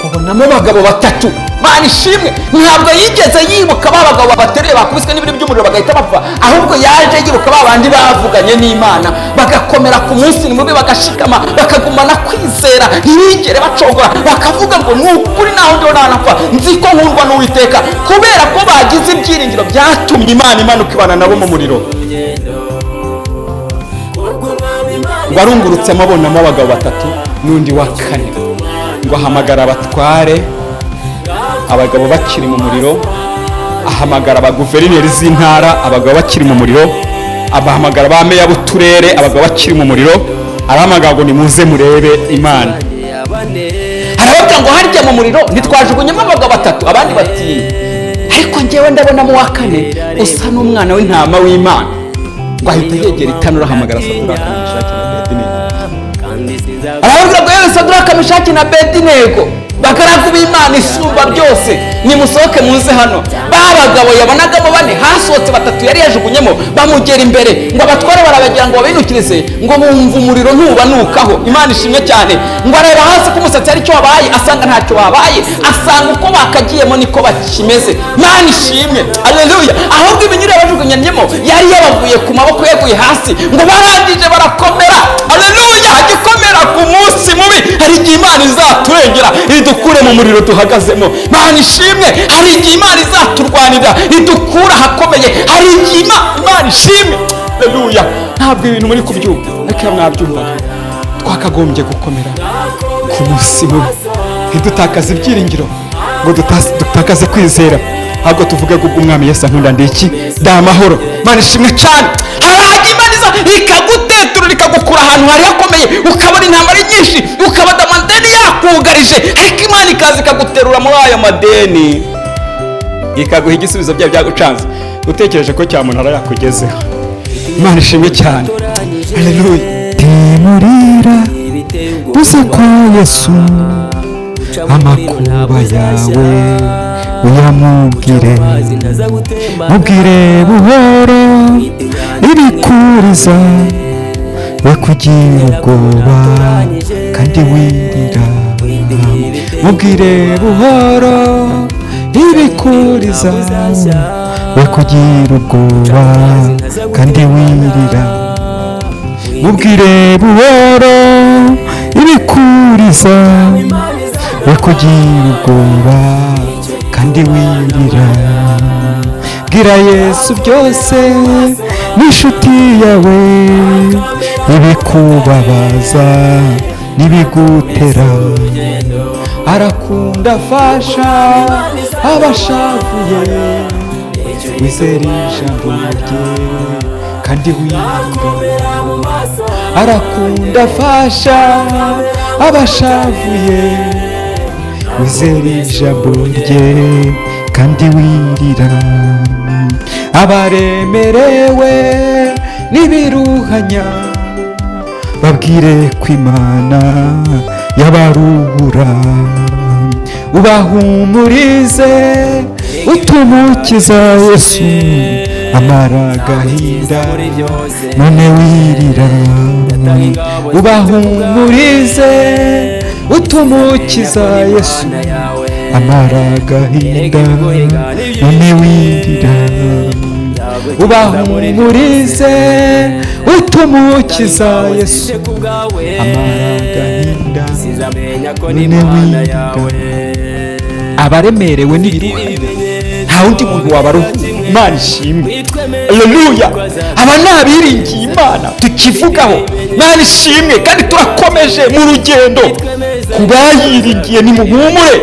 ubonamo abagabo batatu. Mana ishimwe. Ntabwo yigeze yibuka ba bagabo bateruye bakubiswe n'ibiri by'umuriro bagahita bapfa, ahubwo yaje yibuka ba bandi bavuganye n'Imana, bagakomera ku munsi ni mubi, bagashikama, bakagumana kwizera, ntibigere bacogora, bakavuga ngo: "Ni ukuri naho ndiho nanapfa, nzi ko nkundwa n'Uwiteka." Kubera ko bagize ibyiringiro, byatumye Imana imanuka ibana nabo mu muriro. Ngo arungurutsemo abonamo abagabo batatu n'undi wa kane. Ngo ahamagara abatware, abagabo bakiri mu muriro, ahamagara abaguverineri z'intara, abagabo bakiri mu muriro, abahamagara ba meya b'uturere, abagabo bakiri mu muriro, arahamagara ngo: "Nimuze murebe Imana." Arababwira ngo: "Harya mu muriro ntitwajugunyemo abagabo batatu?" Abandi bati: "Ariko njyewe ndabonamo uwa kane usa n'umwana w'intama w'Imana." Ngo ahita yegera itanura, ahamagara Saduraka, Meshaki na Abedinego. Arababwira ngo: "Yewe Saduraka, Meshaki na Abedinego, bagaragu b'Imana isumba byose, nimusohoke muze hano." Ba bagabo yabonagamo bane, hasohotse batatu yari yajugunyemo, bamugera imbere. Ngo abatware barabagira ngo babinukirize, ngo bumva umuriro ntubanukaho. Imana ishimwe cyane. Ngo areba hasi ko umusatsi ari cyo wabaye, asanga ntacyo wabaye, asanga uko bakagiyemo niko bakimeze. Imana ishimwe, aleluya. Ahubwo iminyururu yabajugunyanyemo yari yabavuye ku maboko, yaguye hasi. Ngo barangije barakomera, aleluya. Gikomera ku munsi mubi. Hari igihe Imana izaturengera, idukure mu muriro duhagazemo. Imana ishimwe. Hari igihe Imana izaturwanira, idukura ahakomeye. Hari igihe Imana ishimwe, aleluya. Ntabwo ibintu muri kubyumva, ariko iyo mwabyumvaga twakabaye. Twakagombye gukomera ku munsi mubi, ntidutakaze ibyiringiro ngo dutakaze kwizera, ahubwo tuvuge ko ubwo Umwami Yesu ankunda, ndi iki? Ndi amahoro. Imana ishimwe cyane. Harajya Imana iza ikaguteturura, ikagukura ahantu hari hakomeye, ukabona intambara nyinshi, ukabona amadeni yakugarije, ariko Imana ikaza ikaguterura muri ayo madeni, ikaguha igisubizo byawe byagucanze, utekereje ko cyamunara yakugezeho. Imana ishimwe cyane, haleluya. Temurira uze kwa Yesu, amakuba yawe uyamubwire. Mubwire buhoro ibikuriza, we kugira ubwoba kandi wirira. Mubwire buhoro ibikuriza, we kugira ubwoba kandi wirira. Mubwire buhoro ibikuriza, we kugira ubwoba kandi wirira. Bwira Yesu byose, n'inshuti yawe, ibikubabaza n'ibigutera. Arakunda, afasha abashavuye. Wizere ijambo rye kandi wirira. Arakunda, afasha abashavuye. Wizere ijambo rye kandi wirira. Abaremerewe n'ibiruhanya, babwire ko Imana yabaruhura. Ubahumurize, utumukiza Yesu amara agahinda none wirira. Ubahumurize, utumukiza Yesu amara agahinda none wirira. Ubahumurize, utumukiza Yesu amara agahinda none wirira. Abaremerewe n'ibiruhanya, nta wundi muntu wabaruhura. Imana ishimwe, haleluya. Aba ni abiringiye Imana tukivugaho. Imana ishimwe, kandi turakomeje mu rugendo. Ku bayiringiye, nimuhumure.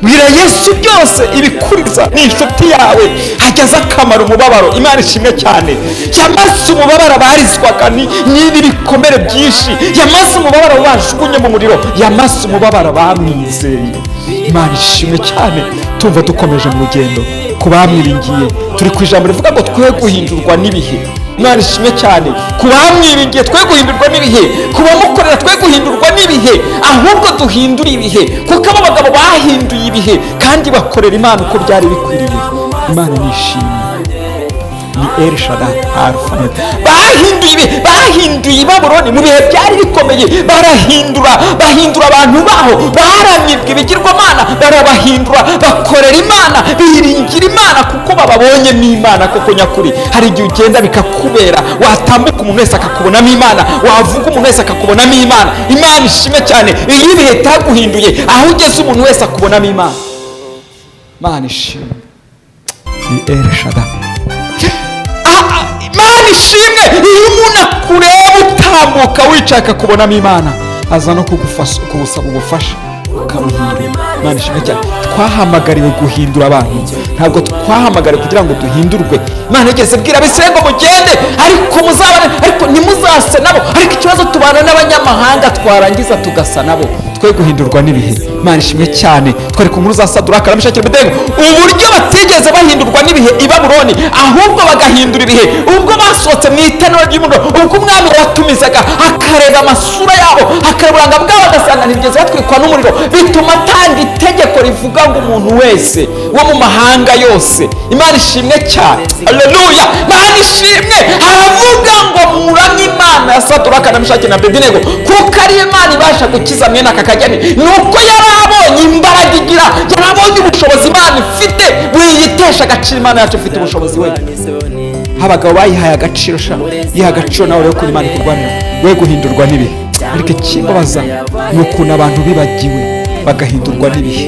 Bwira Yesu byose ibikuriza, ni inshuti yawe, hageze akamara umubabaro. Imana ishimwe cyane. Yamaze umubabaro abarizwaga n'ibi bikomere byinshi, yamaze umubabaro bajugunye mu muriro, yamaze umubabaro bamwizeye. Imana ishimwe cyane. Tumva dukomeje mu rugendo ku bamwiringiye. Turi ku ijambo rivuga ngo twe guhindurwa n'ibihe. Imana ishimwe cyane. Ku bamwiringiye, twe guhindurwa n'ibihe. Ku bamukorera, twe guhindurwa n'ibihe, ahubwo duhindure ibihe, kuko abo bagabo bahinduye ibihe kandi bakorera Imana uko byari bikwiriye. Imana nishimwe. Ni El Shaddai, Alpha. Bahinduye ibihe, bahinduye i Babuloni mu bihe byari bikomeye, barahindura, bahindura abantu baho baramyibwa ibigirwamana, barabahindura, bakorera Imana, biringira Imana, kuko bababonyemo Imana koko nyakuri. Hari igihe ugenda bikakubera, watambuka umuntu wese akakubonamo Imana, wavuga umuntu wese akakubonamo Imana. Imana ishimwe cyane. Iyo ibihe itaguhinduye, aho ugeze umuntu wese akubonamo Imana. Imana ishimwe. Ni El Shaddai. Imana ishimwe. Iyo umuntu akureba utambuka wicaye akakubonamo Imana, aza no kugufasha, kugusaba ubufasha, ukamuhindura. Imana ishimwe cyane. Twahamagariwe guhindura abantu, ntabwo twahamagariwe kugira ngo duhindurwe. Imana yigeze ibwira Abisirayeli ngo mugende, ariko muzabane, ariko ntimuzase nabo. Ariko ikibazo, tubana n'abanyamahanga, twarangiza tugasa nabo. Twe guhindurwa n'ibihe. Imana ishimwe cyane. Twari ku nkuru za Saduraka na Meshaki na Abedenego, uburyo batigeze bahindurwa n'ibihe i Babuloni, ahubwo bagahindura ibihe. Ubwo basohotse mu itanura ry'umuriro, ubwo umwami watumizaga akareba amasura yabo, akareba uburanga bwabo, agasanga ntibigeze batwikwa n'umuriro, bituma atanga itegeko rivuga ngo umuntu wese wo mu mahanga yose. Imana ishimwe cyane, haleluya. Imana ishimwe. Aravuga ngo muramye Imana ya Saduraka na Meshaki na Abedenego, kuko ari Imana ibasha gukiza mwene aka kageni. Ni uko yari abonye imbaraga igira, yari abonye ubushobozi Imana ifite. Wiyitesha agaciro, Imana yacu ifite ubushobozi. We, abagabo bayihaye agaciro sha. Yiha agaciro nawe rero, kuri Imana ikurwanira. We guhindurwa n'ibihe. Ariko ikimbabaza ni ukuntu abantu bibagiwe bagahindurwa n'ibihe.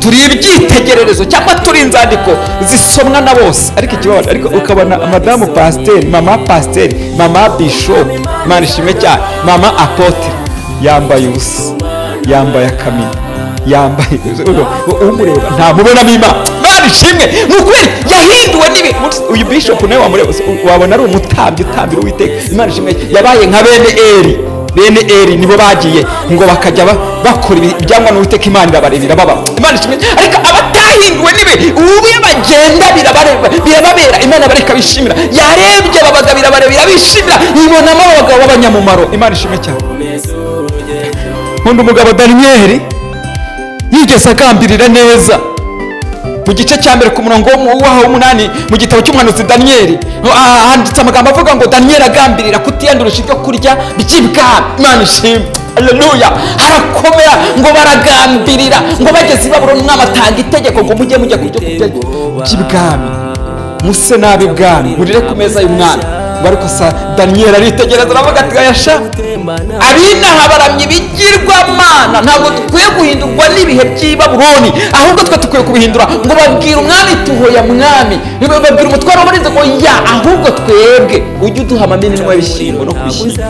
Turi ibyitegererezo cyangwa turi inzandiko zisomwa na bose. Ariko ikibabaje, ariko ukabona madamu pasiteri, mama pasiteri, mama bishopu, Imana ishimwe cyane, mama apôtre, yambaye ubusa, yambaye akamini, yambaye, umureba ntamubonamo Imana. Imana ishimwe. Ni ukubera yahinduwe n'ibi. Uyu bishop nawe wamureba wabona ari umutambyi utambira Uwiteka. Imana ishimwe. Yabaye nka bene Eri. Bene Eri nibo bagiye ngo bakajya bakora ibyangwa n'Uwiteka, Imana irabareba, irababa. Imana ishimwe. Ariko abatahinduwe n'ibi, ubu iyo bagenda birababera, Imana bareka bishimira. Yarebye aba bagabo irabareba, irabishimira, ibonamo abagabo b'abanyamumaro. Imana ishimwe cyane. Nkunda umugabo Daniyeli, yigeze agambirira neza. Mu gice cya mbere ku murongo waho w'umunani mu gitabo cy'umuhanuzi Daniyeli, handitse amagambo avuga ngo Daniyeli agambirira kutiyandurisha ibyo kurya by'ibwami. Imana ishimwe, haleluya. Harakomera ngo baragambirira, ngo bageze i Babuloni umwami atanga itegeko ngo mujye mujya ku byo kurya by'ibwami, muse nabi bwami, murire ku meza y'umwami. Ngo ariko sa Daniyeli aritegereza, aravuga ati: "Ayasha, abinaha baramya ibigirwamana, ntabwo dukwiye guhindurwa n'ibihe by'i Babuloni, ahubwo twe dukwiye kubihindura." Ngo babwira umwami tuhoya mwami, babwira umutwaro w'abarinzi ngo ya, ahubwo twebwe ujye uduha amaminwa y'ibishyimbo no kubishyimbo.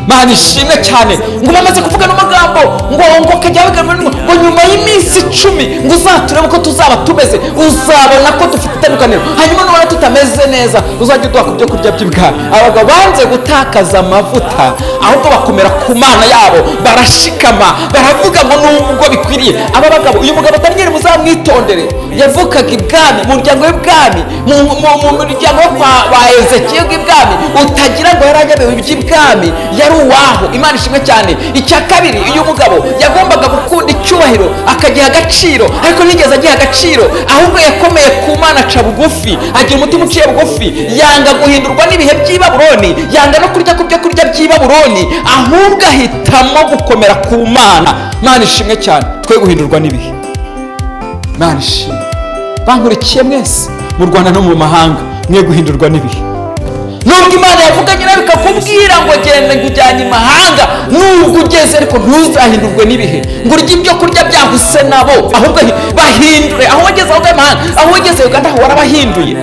Mana ishimwe cyane. Ngo bamaze kuvuga n'amagambo, ngo kajya bavuga ngo nyuma y'iminsi 10 ngo uzaturebe uko tuzaba tumeze, uzabona ko dufite itandukaniro, hanyuma nubona tutameze neza uzajya uduha ku byo kurya by'ibwami. Abagabo banze gutakaza amavuta, ahubwo bakomera ku Mana yabo, barashikama, baravuga ngo nubwo bikwiriye. Aba bagabo, uyu mugabo Daniyeli muzamwitondere, yavukaga ibwami, mu muryango w'ibwami, mu muryango wo kwa ba Ezekiya w'ibwami. Utagira ngo yari agenewe iby'ibwami, yari uwaho. Imana ishimwe cyane. Icya kabiri, uyu mugabo yagombaga gukunda icyubahiro akagiha agaciro, ariko ntiyigeze agiha agaciro, ahubwo yakomeye ku Mana, aca bugufi, agira umutima uciye bugufi, yanga guhindurwa n'ibihe by'i Babuloni, yanga no kurya ku byo kurya by'i Babuloni, ahubwo ahitamo gukomera ku Mana. Mana ishimwe cyane. Twe guhindurwa n'ibihe. Mana ishimwe. Bankurikiye mwese mu Rwanda no mu mahanga, mwe guhindurwa n'ibihe. Nubwo Imana yavuganye nawe ikakubwira ngo genda ngujyanye imahanga, nubwo ugeze ariko ntuzahindurwe n'ibihe ngo urye ibyo kurya byahuse nabo, ahubwo bahindure. Aho wageze, aho imahanga, aho wageze Uganda, aho warabahinduye,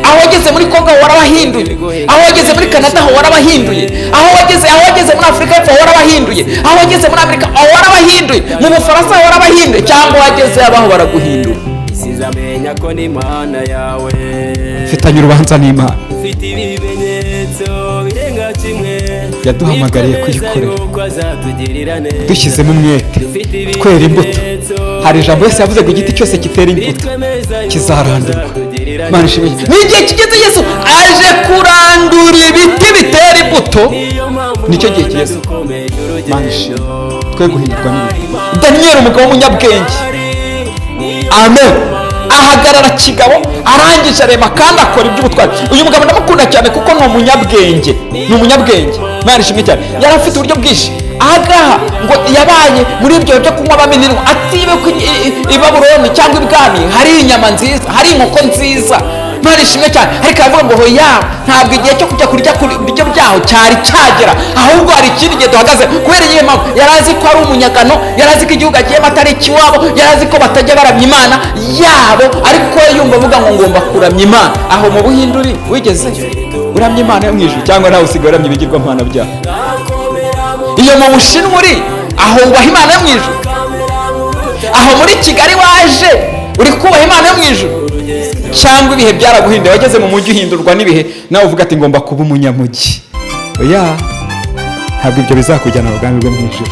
aho wageze muri Kongo aho warabahinduye, aho wageze muri Canada aho warabahinduye, aho wageze muri Afurika y'Epfo aho warabahinduye, aho wageze muri Amerika aho warabahinduye, mu Bufaransa aho warabahinduye, cyangwa wageze abaho baraguhindura. Sinzamenya ko ni Imana yawe. Mfitanye urubanza n'Imana. Mfite ibimenyetso birenga kimwe. Yaduhamagariye bitwemeza kuyikorera. yuko azatugirira neza. Dushyizemo umwete, Dufite twera imbuto. ibimenyetso Hari ijambo Yesu yavuze ngo igiti cyose kitera imbuto bitwemeza yuko kizarandurwa. azatugirira Imana ishimwe. neza. Ni igihe kigeze, Yesu aje kurandura ibiti bitera imbuto. Niyo mpamvu Nicyo gihe Imana kigeze. dukomeje urugendo. Imana ishimwe. Twe guhindurwa n'ibihe. Daniyeli, umugabo w'umunyabwenge, amen, ahagarara kigabo, arangije arema kandi akora iby'ubutwari. Uyu mugabo ndamukunda cyane kuko ni umunyabwenge, ni umunyabwenge. Imana ishimwe cyane. Yari afite uburyo bwinshi. Ahangaha ngo yabaye muri ibyo byo kunywa bamininwa, atibe ko i Babuloni cyangwa ibwami hari inyama nziza, hari inkoko nziza. Imana ishimwe cyane. Ariko aravuga ngo hoya, ntabwo igihe cyo kujya kurya ku biryo byaho cyari cyagera, ahubwo hari ikindi gihe duhagaze. Kubera iyihe mpamvu? Yari azi ko ari umunyagano, yari azi ko igihugu agiyemo atari ikiwabo, yari azi ko batajya baramya Imana yabo, ariko yumva avuga ngo ngomba kuramya Imana. Aho mu Buhinduri wigeze uramya Imana yo mu ijuru, cyangwa nawe usigaye uramya ibigirwamana byaho? Iyo mu Bushinwa uri aho, wubaha Imana yo mu ijuru? Aho muri Kigali waje uri kubaha Imana yo mu ijuru, cyangwa ibihe byaraguhinduye, wageze mu mujyi uhindurwa n'ibihe, nawe uvuga ati ngomba kuba umunyamujyi? Oya, ntabwo ibyo bizakujyana mu bwami bwo mu ijuru.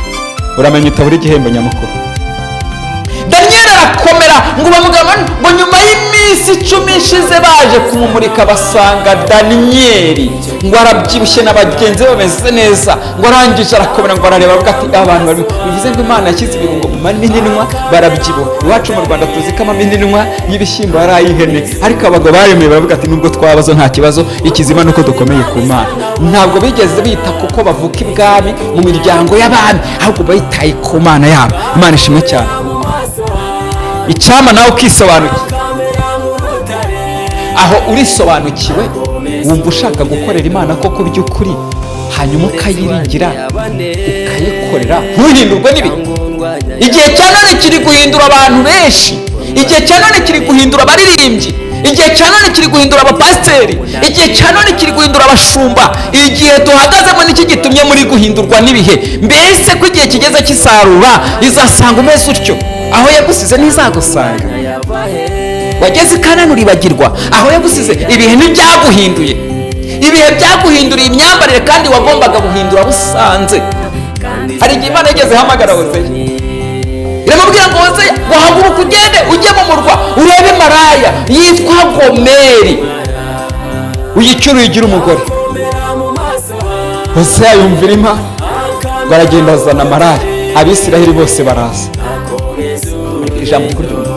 Uramenya utabura igihembo nyamukuru. Daniyeli arakomera, ngo bamugabo ngo nyuma y'iminsi 10 ishize baje kumumurika, basanga Daniyeli ngo arabyibushye na bagenzi be bameze neza. Ngo arangije arakomera, ngo arareba, avuga ati abantu bari, bivuze ngo Imana yashyize ibirungo mu mamininwa, barabyibuha. Iwacu mu Rwanda tuzi ko amamininwa y'ibishyimbo ari ay'ihene, ariko abagabo baremeye baravuga ati nubwo twabazo nta kibazo, ikizima nuko dukomeye ku Mana. Ntabwo bigeze bita kuko bavuka ibwami mu miryango y'abami, ahubwo bitaye ku Mana yabo. Imana ishimwe cyane. Icyama nawe ukisobanukira. Aho urisobanukiwe, wumva ushaka gukorera Imana koko by'ukuri, hanyuma ukayiringira, ukayikorera, ntuhindurwe n'ibihe. Igihe cya none kiri guhindura abantu benshi. Igihe cya none kiri guhindura abaririmbyi. Igihe cya none kiri guhindura abapasiteri. Igihe cya none kiri guhindura abashumba. Igihe duhagazemo nicyo gitumye muri guhindurwa n'ibihe. Mbese ko igihe kigeze cy'isarura, izasanga umeze utyo? Aho yagusize ntizagusanga. Wageze i Kanani uribagirwa aho yagusize. Ibihe ntibyaguhinduye, ibihe byaguhinduriye imyambarire, kandi wagombaga guhindura busanze. Hari igihe Imana yigeze ihamagara Hozeya, iramubwira ngo: "Hozeya, ngo haguruka ugende ujye mu murwa, urebe maraya yitwa Gomeri, uyicyure, uyigire umugore." Hozeya yumvira Imana, ngo aragenda azana maraya, Abisiraheli bose baraza. Ijambo ry'uburyo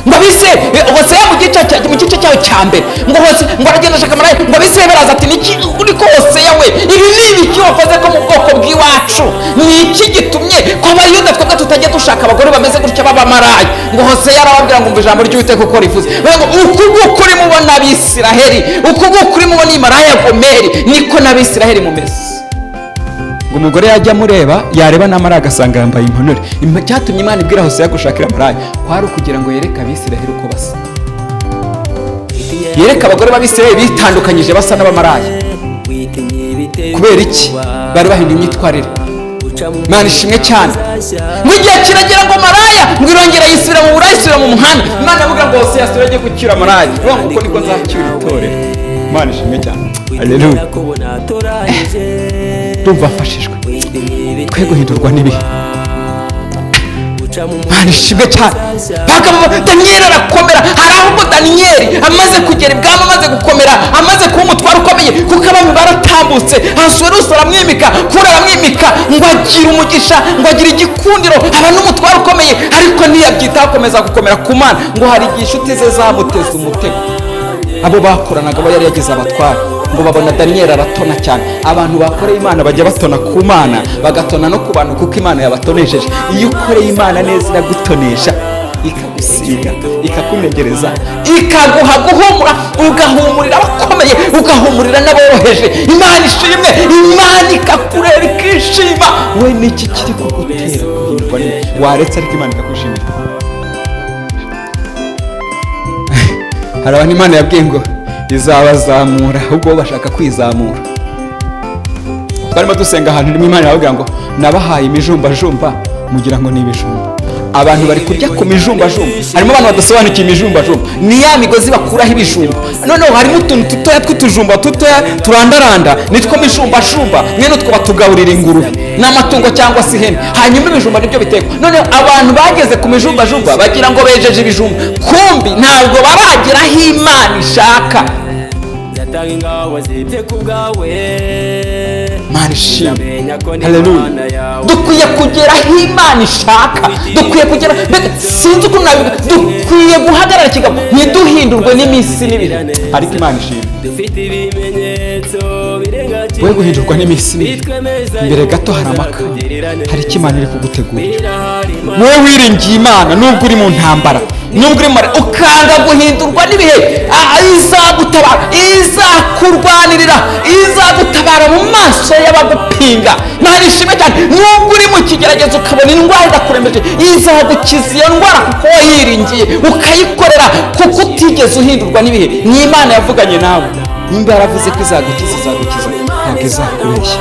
ngo abise Hoseya mu gice cyayo cya mbere, ngo Hose ngo aragenda ashaka maraya, ngo abise baraza ati: "Niki uri ko Hoseya we, ibi ni ibiki wakoze ko mu bwoko bw'iwacu? Ni iki gitumye ko Abayuda twebwe tutajya dushaka abagore bameze gutya b'abamaraya?" Ngo Hoseya arababwira ngo: "Umva ijambo ry'Uwiteka uko rivuze." Ngo uku nguku urimo ubona Abisiraheli, uku nguku urimo ubona iyi maraya Gomeri, niko n'Abisiraheli mumeze. Ngo umugore yajya amureba, yareba n'amara agasanga yambaye imponore. Icyatumye Imana ibwira Hoseya gushakira maraya kwari ukugira ngo yereke Abisiraheli uko basa, yereke abagore b'Abisiraheli bitandukanyije basa n'abamaraya. Kubera iki? Bari bahinduye imyitwarire. Imana ishimwe cyane. Ngo igihe kiragera, ngo maraya ngo irongera yisubira mu buraya, isubira mu muhanda. Imana avuga ngo Hoseya asubire ajye gucyura maraya. Ivuga ngo uko niko nzacyura itorero. Imana ishimwe cyane, haleluya. Ndumva mfashijwe. Twe guhindurwa n'ibihe. Imana ishimwe cyane. Bagabo, Daniyeli arakomera. Hari aho ngo Daniyeli amaze kugera ibwami, amaze gukomera, amaze kuba umutware ukomeye, kuko abami baratambutse, Ahasuwerusi aramwimika, Kuro aramwimika, ngo agira umugisha, ngo agira igikundiro, aba n'umutware ukomeye, ariko ntiyabyitaho, akomeza gukomera ku Mana. Ngo hari igihe inshuti ze zamuteze umutego, abo bakoranaga, abo yari yagize abatware, ngo babona Daniyeli aratona cyane. Abantu bakoreye Imana bajya batona ku Mana, bagatona no ku bantu, kuko Imana yabatonesheje. Iyo ukoreye Imana neza, iragutonesha, ikagusiga, ikakunegereza, ikaguha guhumura, ugahumurira abakomeye, ugahumurira n'aboroheje. Imana ishimwe. Imana ikakureba ikishima. We niki kiri kugutera guhindurwa waretse ariko Imana ikakwishimira? Hari abantu Imana yabwiye ngo izabazamura, ahubwo bo bashaka kwizamura. Twarimo dusenga ahantu rimwe, Imana irababwira ngo: "Nabahaye imijumbajumba, mugira ngo ni ibijumba." Abantu bari kurya ku mijumbajumba. Harimo abantu badasobanukiwe imijumbajumba, ni ya migozi bakuraho ibijumba. Noneho harimo utuntu dutoya tw'utujumba dutoya turandaranda, nitwo mijumbajumba. Mwene utwo batugaburira ingurube n'amatungo cyangwa se ihene, hanyuma ibijumba nibyo bitekwa. Noneho abantu bageze ku mijumbajumba bagira ngo bejeje ibijumba, kumbi ntabwo baragera aho Imana ishaka. Nzatanga ingabo zibye ku bwawe. Imana ishimwe. Nzamenya ko ni Haleluya. Imana yawe. Dukwiye kugera aho Imana ishaka. Dukwiye kugera, mbega sinzi ukuntu nabivuga, dukwiye guhagarara kigabo, ntiduhindurwe n'iminsi n'ibihe. Ariko Imana ishimwe. Dufite ibimenyetso birenga We guhindurwa n'iminsi n'ibihe. bitwemeza Imbere yuko gato hari amakara, uzatugirira neza. hari icyo Imana iri kugutegurira. Birahari, Imana. Wowe wiringiye Imana, nubwo uri mu ntambara, nubwo uri mu marira, ukanga guhindurwa n'ibihe, izagutabara, izakurwanirira, izagutabara mu maso y'abagupinga. Imana ishimwe cyane. Nubwo uri mu kigeragezo, ukabona indwara irakurembeje, izagukiza iyo ndwara, kuko wayiringiye ukayikorera, kuko utigeze uhindurwa n'ibihe. Ni Imana yavuganye nawe. Nimba yaravuze ko izagukiza, izagukiza, ntabwo izakubeshya.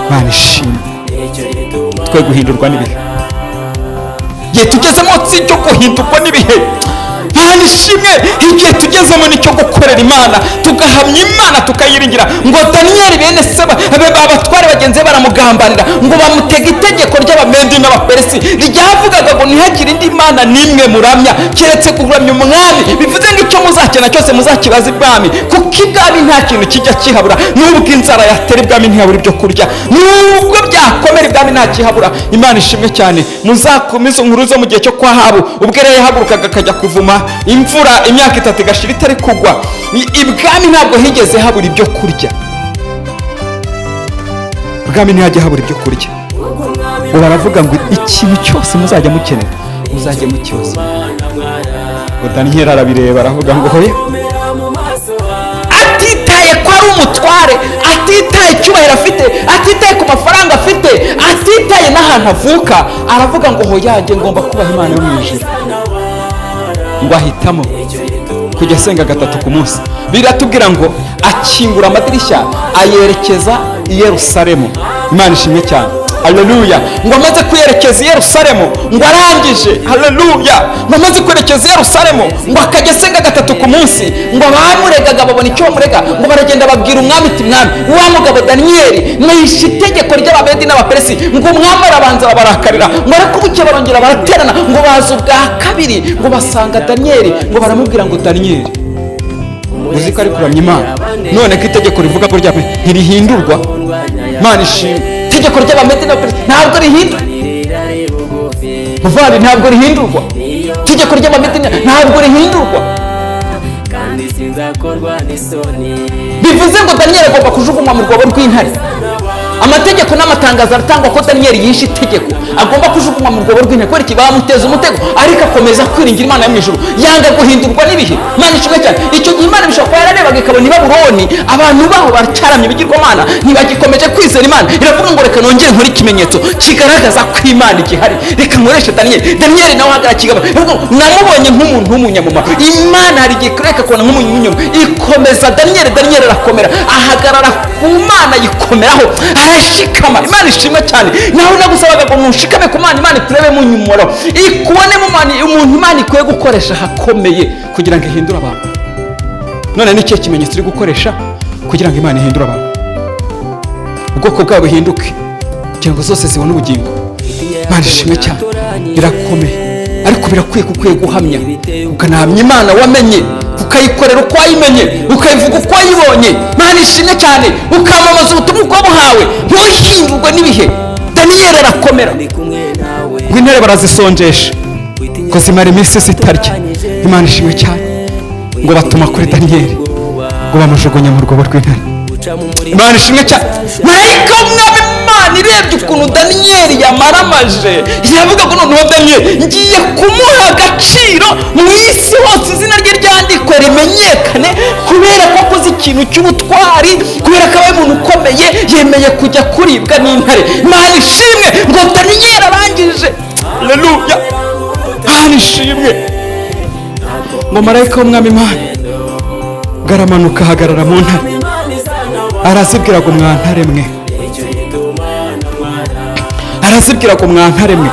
Imana ishimwe. Nicyo gituma Twe guhindurwa n'ibihe. Igihe tugezemo si icyo guhindurwa n'ibihe. Imana ishimwe. Igihe tugezemo nicyo gukorera Imana, tugahamya Imana, tukayiringira. Ngo Daniyeli, bene se abatware bagenzi be baramugambanira, ngo bamutega itegeko ry'Abamedi n'Abaperesi ryavugaga ngo: "Ntihagire indi mana n'imwe muramya keretse kuramya umwami." Bivuze ngo icyo muzakena cyose muzakibaza ibwami, kuko ibwami nta kintu kijya kihabura. Nubwo inzara yatera ibwami, ntihabura ibyo kurya. Nubwo byakomera, ibwami nta kihabura. Imana ishimwe cyane. Muzakomeze inkuru zo mu gihe cyo kwa Ahabu, ubwo rero yahagurukaga akajya kuvuma imvura, imyaka 3 igashira itari kugwa. Ibwami ntabwo higeze habura ibyo kurya. Ibwami ntihajya habura ibyo kurya. Ngo baravuga ngo: "Ikintu cyose muzajya mukenera, muzajye mukibaza." Ngo Daniyeli arabireba, aravuga ngo: "Hoya." Atitaye ko ari umutware, atitaye icyubahiro afite, atitaye ku mafaranga afite, atitaye n'ahantu. Umwana avuka aravuga ngo hoyange ngomba kubaha Imana yo mu ijuru, ngo ahitamo kujya asenga 3 ku munsi. Biratubwira ngo akingura amadirishya ayerekeza i Yerusalemu. Imana ishimwe cyane, haleluya. Ngo amaze kwerekeza i Yerusalemu, ngo arangije, haleluya, ngo amaze kwerekeza i Yerusalemu, ngo akajya asenga 3 ku munsi. Ngo abamuregaga babona icyo bamurega, ngo baragenda babwira umwami ati mwami, wa mugabo Daniyeli mwishe itegeko ry'Abamedi n'Abaperesi. Ngo umwami arabanza arabarakarira, ngo ariko buke barongera baraterana, ngo baza ubwa kabiri, ngo basanga Daniyeli, ngo baramubwira ngo Daniyeli uzi ko ari kuramya Imana, none ko itegeko rivuga ko ntirihindurwa. Imana ishimwe, itegeko ry'Abamedi n'Abaperesi ntabwo rihindurwa, muvandi, ntabwo rihindurwa. Itegeko ry'Abamedi ntabwo rihindurwa. Bivuze ngo Daniyeli agomba kujugunywa mu rwobo rw'intare. Amategeko n'amatangazo aratangwa ko Daniyeli yishe itegeko, agomba kujugunywa mu rwobo rw'intare. Kubera iki? Bamuteza umutego, ariko akomeza kwiringira Imana yo mu ijuru, yanga guhindurwa n'ibihe. Imana ishimwe cyane. Icyo gihe Imana bishobora kuba yararebaga ikabona i Babuloni abantu baho baracaramye ibigirwamana, ntibagikomeje kwizera Imana. Iravuga ngo reka nongere nkore ikimenyetso kigaragaza ko Imana igihari, reka nkoreshe Daniyeli. Daniyeli nawe ahagarara kigaba, namubonye nk'umuntu w'umunyamumaro. Imana hari igihe ikureka kubona nk'umuntu w'umunyamumaro, ikomeza Daniyeli. Daniyeli arakomera, ahagarara ku Mana, yikomeraho, arashikama. Imana ishimwe cyane. Nawe nagusabaga ngo ntushikame ku Mana, Imana ikurebe mu nyumoro, ikubonemo umuntu Imana ikwiye gukoresha hakomeye kugira ngo ihindure abantu. None ni ikihe kimenyetso uri gukoresha kugira ngo Imana ihindure abantu, ubwoko bwabo buhinduke, kugira ngo zose zibone ubugingo? Imana ishimwe cyane. Birakomeye, ariko birakwiye ko ukwiye guhamya, ukanahamya Imana wamenye, ukayikorera uko wayimenye, ukayivuga uko wayibonye. Imana ishimwe cyane. Ukamamaza ubutumwa uko buhawe, ntuhindurwe n'ibihe. Daniyeli arakomera, ngo intare barazisonjesha ngo zimara iminsi zitarya. Imana ishimwe cyane. Ngo batuma kuri Daniyeli, ngo bamujugunya mu rwobo rw'intare. Imana ishimwe cyane. Marayika w'umwami Imana irebye ukuntu Daniyeli yamaramaje, iravuga ngo noneho Daniyeli ngiye kumuha agaciro mu isi hose, izina rye ryandikwe rimenyekane, kubera ko akoze ikintu cy'ubutwari, kubera ko abaye umuntu ukomeye, yemeye kujya kuribwa n'intare. Imana ishimwe. Ngo Daniyeli arangije, haleluya, Imana ishimwe. Ngo marayika w'umwami Imana aramanuka ahagarara mu ntare, arazibwira ngo mwantare mwe, arazibwira ngo mwantare mwe.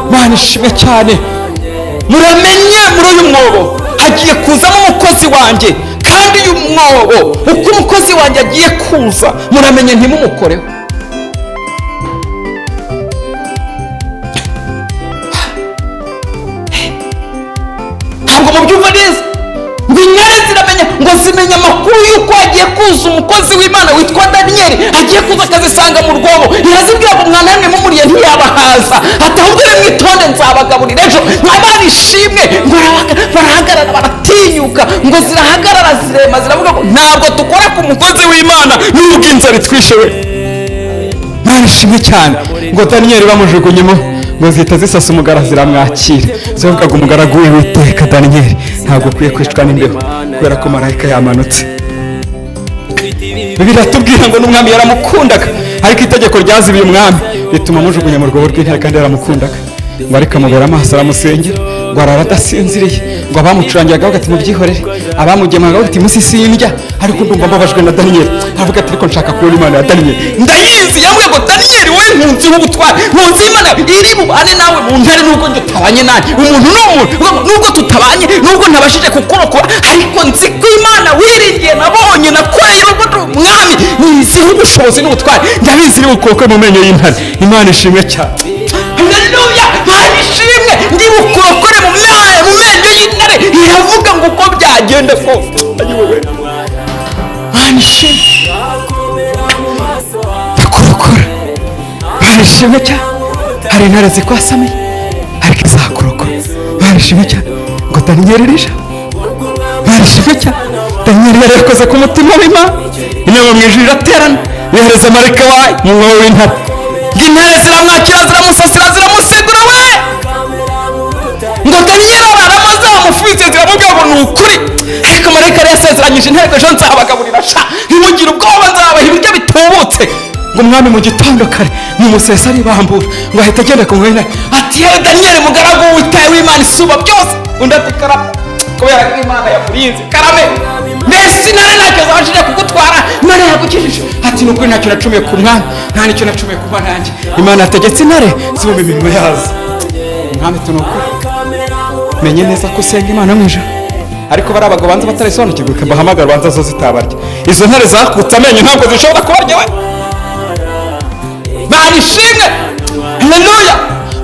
Imana ishimwe cyane. Muramenye muri uyu mwobo hagiye kuzamo umukozi wanjye, kandi uyu mwobo uko umukozi wanjye agiye kuza, muramenye ntimumukoreho. Ntabwo mubyumva neza. Ngo intare ziramenya, ngo zimenya amakuru y'uko hagiye kuza umukozi w'Imana witwa Daniyeli, agiye kuza akazisanga mu rwobo. Irazibwira ngo mwana mwe mumuriye ntiyabahaza, ati ahubwo nimwitonde nzabagaburira ejo. Imana ishimwe. Ngo barahagarara, baratinyuka, ngo zirahagarara zirema, ziravuga ngo ntabwo dukora ku mukozi w'Imana nubwo inzara itwishe we. Imana ishimwe cyane. Ngo Daniyeli bamujugunyemo, ngo zihita zisasa umugara ziramwakira, zivuga ngo umugaragu w'Uwiteka Daniyeli ntabwo ukwiye kwicwa n'imbeho, kubera ko marayika yamanutse. Biratubwira ngo n'umwami yaramukundaga, ariko itegeko ryazibiye umwami rituma amujugunya mu rwobo rw'intare, kandi yaramukundaga. Ngo ariko amubera amaso, aramusengera, ngo arara adasinziriye. Ngo abamucurangiraga bavuga ati mubyihorere, abamugemuraga bavuga ati musi sindya, ariko ndumva mbabajwe na Daniyeli. Aravuga ati ariko nshaka kubona Imana ya Daniyeli, ndayizi. Yambwiye ngo Daniyeli wowe nkunzi w'ubutwari, nkunzi y'Imana iri bubane nawe mu ntare, nubwo njye utabanye nanjye. Umuntu ni umuntu, nubwo tutabanye, nubwo ntabashije kukurokora, ariko nzi ko Imana wiringiye, nabonye, nakoreye urugo umwami, niziho ubushobozi n'ubutwari, ndabizi iri bukurokore mu menyo y'intare. Imana ishimwe cyane. Haleluya, Imana ishimwe. Ndi bukurokore mu menyo y'intare. Iravuga ngo uko byagenda kose, ayiwowe, Imana ishimwe, ndakurokora. Imana ishimwe cyane. Hari intare zikwasamiye, ariko izakurokora. Imana ishimwe cyane. Ngo Daniyeli rija, Imana ishimwe cyane. Daniyeli yari yakoze ku mutima w'Imana, inama mu ijuru iraterana, yohereza marayika wayo mu mwobo w'intare. Ngo intare ziramwakira, ziramusasira, ziramusegura we. Ngo Daniyeli ararama zamufubitse, ziramubwira ngo ni ukuri, ariko marayika yari yasezeranyije intare ngo ejo nzabagaburira, sha ntimugire ubwoba, nzabaha ibiryo bitubutse. Ngo umwami mu gitondo kare mu musesa aribambura, ngo ahita agenda ku mwene, ati: "Yewe Daniyeli, mugaragu w'Uwiteka w'Imana isumba byose." Undi ati: "Karame, kubera ko Imana yakurinze, karame. Mbese intare ntacyo zabashije kugutwara? Imana yagukijije." Ati: "Ni ukuri ntacyo nacumiye ku mwami, nta nicyo nacumiye ku Mana yanjye. Imana yategetse intare zibumba iminwa yazo." Umwami: "Ni ukuri menye neza ko usenga Imana mu ijuru, ariko bari abagabo banza batarisobanukirwa, bahamagara banza zo zitabarya. Izo ntare zakutse amenyo, ntabwo zishobora kubarya we." Mana ishimwe, haleluya!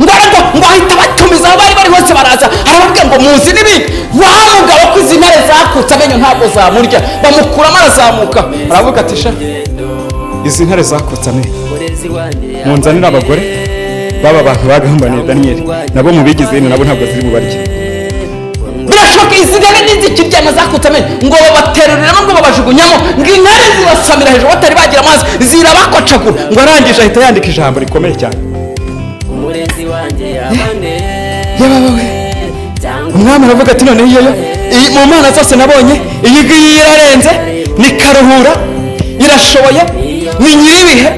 Ngo ariko ngo ahita batumiza, aho bari bari hose baraza. Arababwira ngo: "Muzi n'ibindi, wa mugabo, ko izi ntare zakutse amenyo ntabwo zamurya?" Bamukuramo, arazamuka, aravuga ati: "Sha, izi ntare zakutse amenyo, munzanire abagore baba bantu bagambaniye Daniyeli, nabo mubigize hino, nabo ntabwo ziri bubarye. Birashoboka izi ntare ntizikiryana, zakutse amenyo." Ngo babateruriramo, ngo babajugunyamo, ngo intare zibasamira hejuru batari bagira amazi, zirabakocagura. Ngo arangije ahita yandika ijambo rikomeye cyane. Umurezi wanjye yabane. Yebawe we! Umwami aravuga ati: "Noneho iyo iyi mu mana zose nabonye, iyi ngiyi irarenze, ni karuhura, irashoboye, ni nyir'ibihe,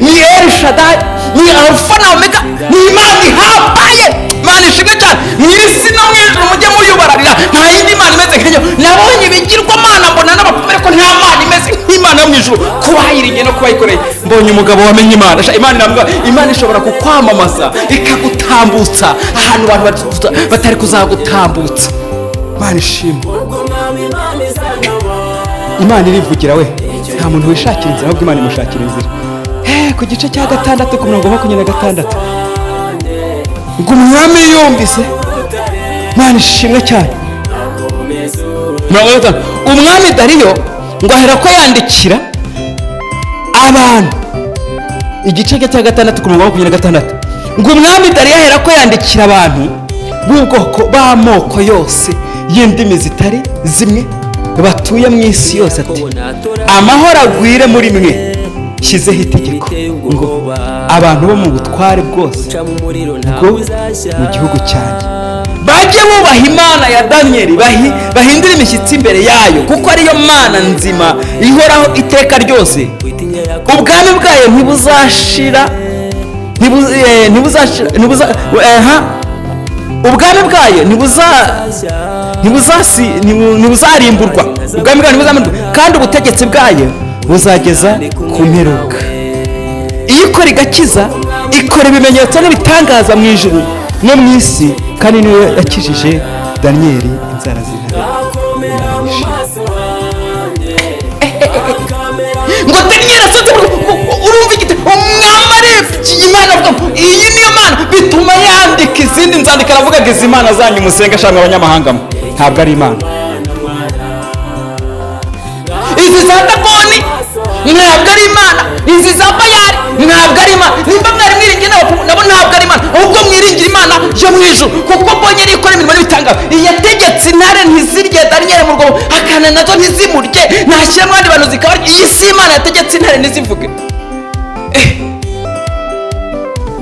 ni El Shaddai, ni Alfa na Omega, ni Imana ihambaye." Imana ishimwe cyane! Mu isi no mu ijuru mujye muyubararira, nta yindi mana imeze nk'iyo. Nabonye ibigirwamana, mbona n'abapfumu, ariko nta mana imeze nk'Imana yo mu ijuru kuba yiringiye no kuba yikoreye. Mbonye umugabo wamenye Imana. Sha, Imana iramubwira, Imana ishobora kukwamamaza, ikagutambutsa ahantu abantu batari kuzagutambutsa. Imana ishimwe! Imana irivugira we, nta muntu wishakira inzira, ahubwo Imana imushakira inzira. Ku gice cya 6, ku murongo 26, ngo umwami yumvise, Imana ishimwe cyane, 50, umwami Dariyo ngo ahera ko yandikira abantu. Igice cya 6, ku murongo wa 26, ngo umwami Dariyo ahera ko yandikira abantu b'ubwoko b'amoko yose y'indimi zitari zimwe batuye mu isi yose, ati: "Amahoro agwire muri mwe. Shyizeho itegeko ngo abantu bo mu butware bwose bwo mu gihugu cyanjye bajye bubaha Imana ya Daniyeli, bahindure imishyitsi imbere yayo, kuko ariyo Mana nzima ihoraho iteka ryose. Ubwami bwayo ntibuzashira, ntibuzashira, ubwami bwayo ntibuzarimburwa, ubwami bwayo ntibuzarimburwa, kandi ubutegetsi bwayo buzageza ku mperuka. Iyo ikora igakiza, ikora ibimenyetso n'ibitangaza mu ijuru no mu isi, kandi niyo yakijije Daniyeli inzara z'intare." Ngo Daniyeli asatse, urumva igiti, umwami arebye Imana avuga ngo iyi niyo Mana, bituma yandika izindi nzandiko. Aravuga ngo: "Izi mana zanyu musenga ashaka abanyamahanga mwe ntabwo ari Imana. Izi za Dagoni ntabwo ari Imana, izi za Bayari ntabwo ari Imana. Nimba mwari mwiringiye n'abapfumu, nabo ntabwo ari Imana. Ahubwo mwiringira Imana yo mu ijuru, kuko mbonye ariyo ikora imirimo n'ibitangaza. Yategetse intare ntizirye Daniyeli mu rwobo, akana nazo ntizimurye, ntashyiramo abandi bantu zikabarya. Iyi si Imana yategetse intare ntizivuge."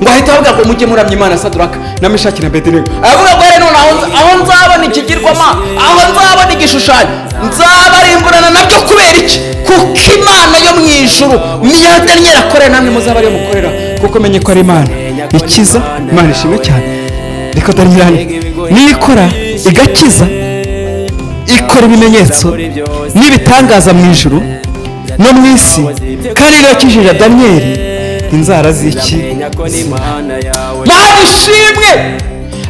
Ngo ahita avuga ngo: "Mujye muramya Imana Saduraka na Meshaki na Bedenego." Aravuga ngo: "Rero none aho nzabona ikigirwamana, aho nzabona igishushanyo, nzabarimburana nabyo." Kubera iki? Kuko Imana yo mu ijuru niyo Daniyeli akorera, namwe muzaba ariyo mukorera, kuko menye ko ari Imana ikiza. Imana ishimwe cyane! Reka Daniyeli niyo ikora igakiza, ikora ibimenyetso n'ibitangaza mu ijuru no mu isi, kandi niyo yakijije Daniyeli inzara z'iki. Mana ishimwe!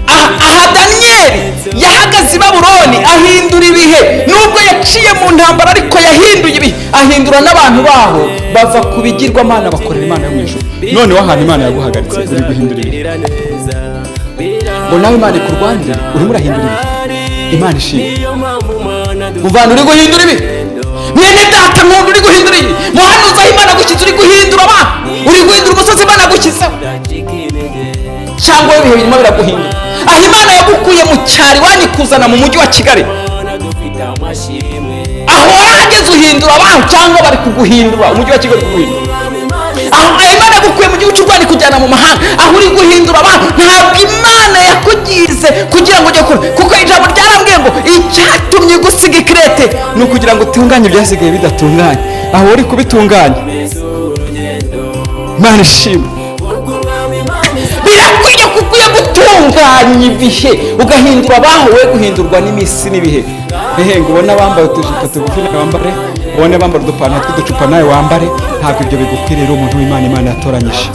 Aha Daniyeli yahagaze i Babuloni ahindura ibihe. Nubwo yaciye mu ntambara, ariko yahinduye ibihe, ahindura n'abantu baho, bava ku bigirwamana bakorera Imana yo mu ijuru. Noneho ahantu Imana yaguhagaritse uri guhindura ibihe, ngo nawe Imana ikurwanire. Urimo urahindura ibihe. Imana ishimwe! Muvana, uri guhindura ibihe. Mwene data nkunda, uri guhindura ibi. Muhanuzi, aho Imana gushyize uri guhindura abantu, uri guhindura umusozi Imana gushyizeho, cyangwa ibihe birimo biraguhindura. Aho Imana yagukuye mu cyaro iwanyu ikuzana mu mujyi wa Kigali, aho warahageze uhindura abantu, cyangwa bari kuguhindura, umujyi wa Kigali kuguhindura. Aho Imana yagukuye mu gihugu cy'u Rwanda ikujyana mu mahanga, aho uri guhindura abantu. Ntabwo Imana yakugize kugira ngo ujye kure, kuko ijambo ryarambwiye ngo icyatumye igusiga i Kirete ni ukugira ngo utunganye ibyasigaye bidatunganye. Aho uri kubitunganya. Imana ishimwe. Birakwiye ko ukwiye gutunganya ibihe, ugahindura abahowe guhindurwa n'iminsi n'ibihe. Ehe, ngo ubone abambaye utujipo tugufi nawe wambare, ubone abambara udupantaro tw'uducupa nawe wambare. Ntabwo ibyo bigukwiriye. Umuntu w'Imana, Imana yatoranyije,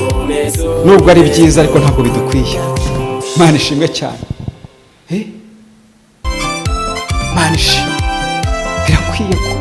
nubwo ari byiza ariko ntabwo bidukwiye. Imana ishimwe cyane. Imana ishimwe. Birakwiye ko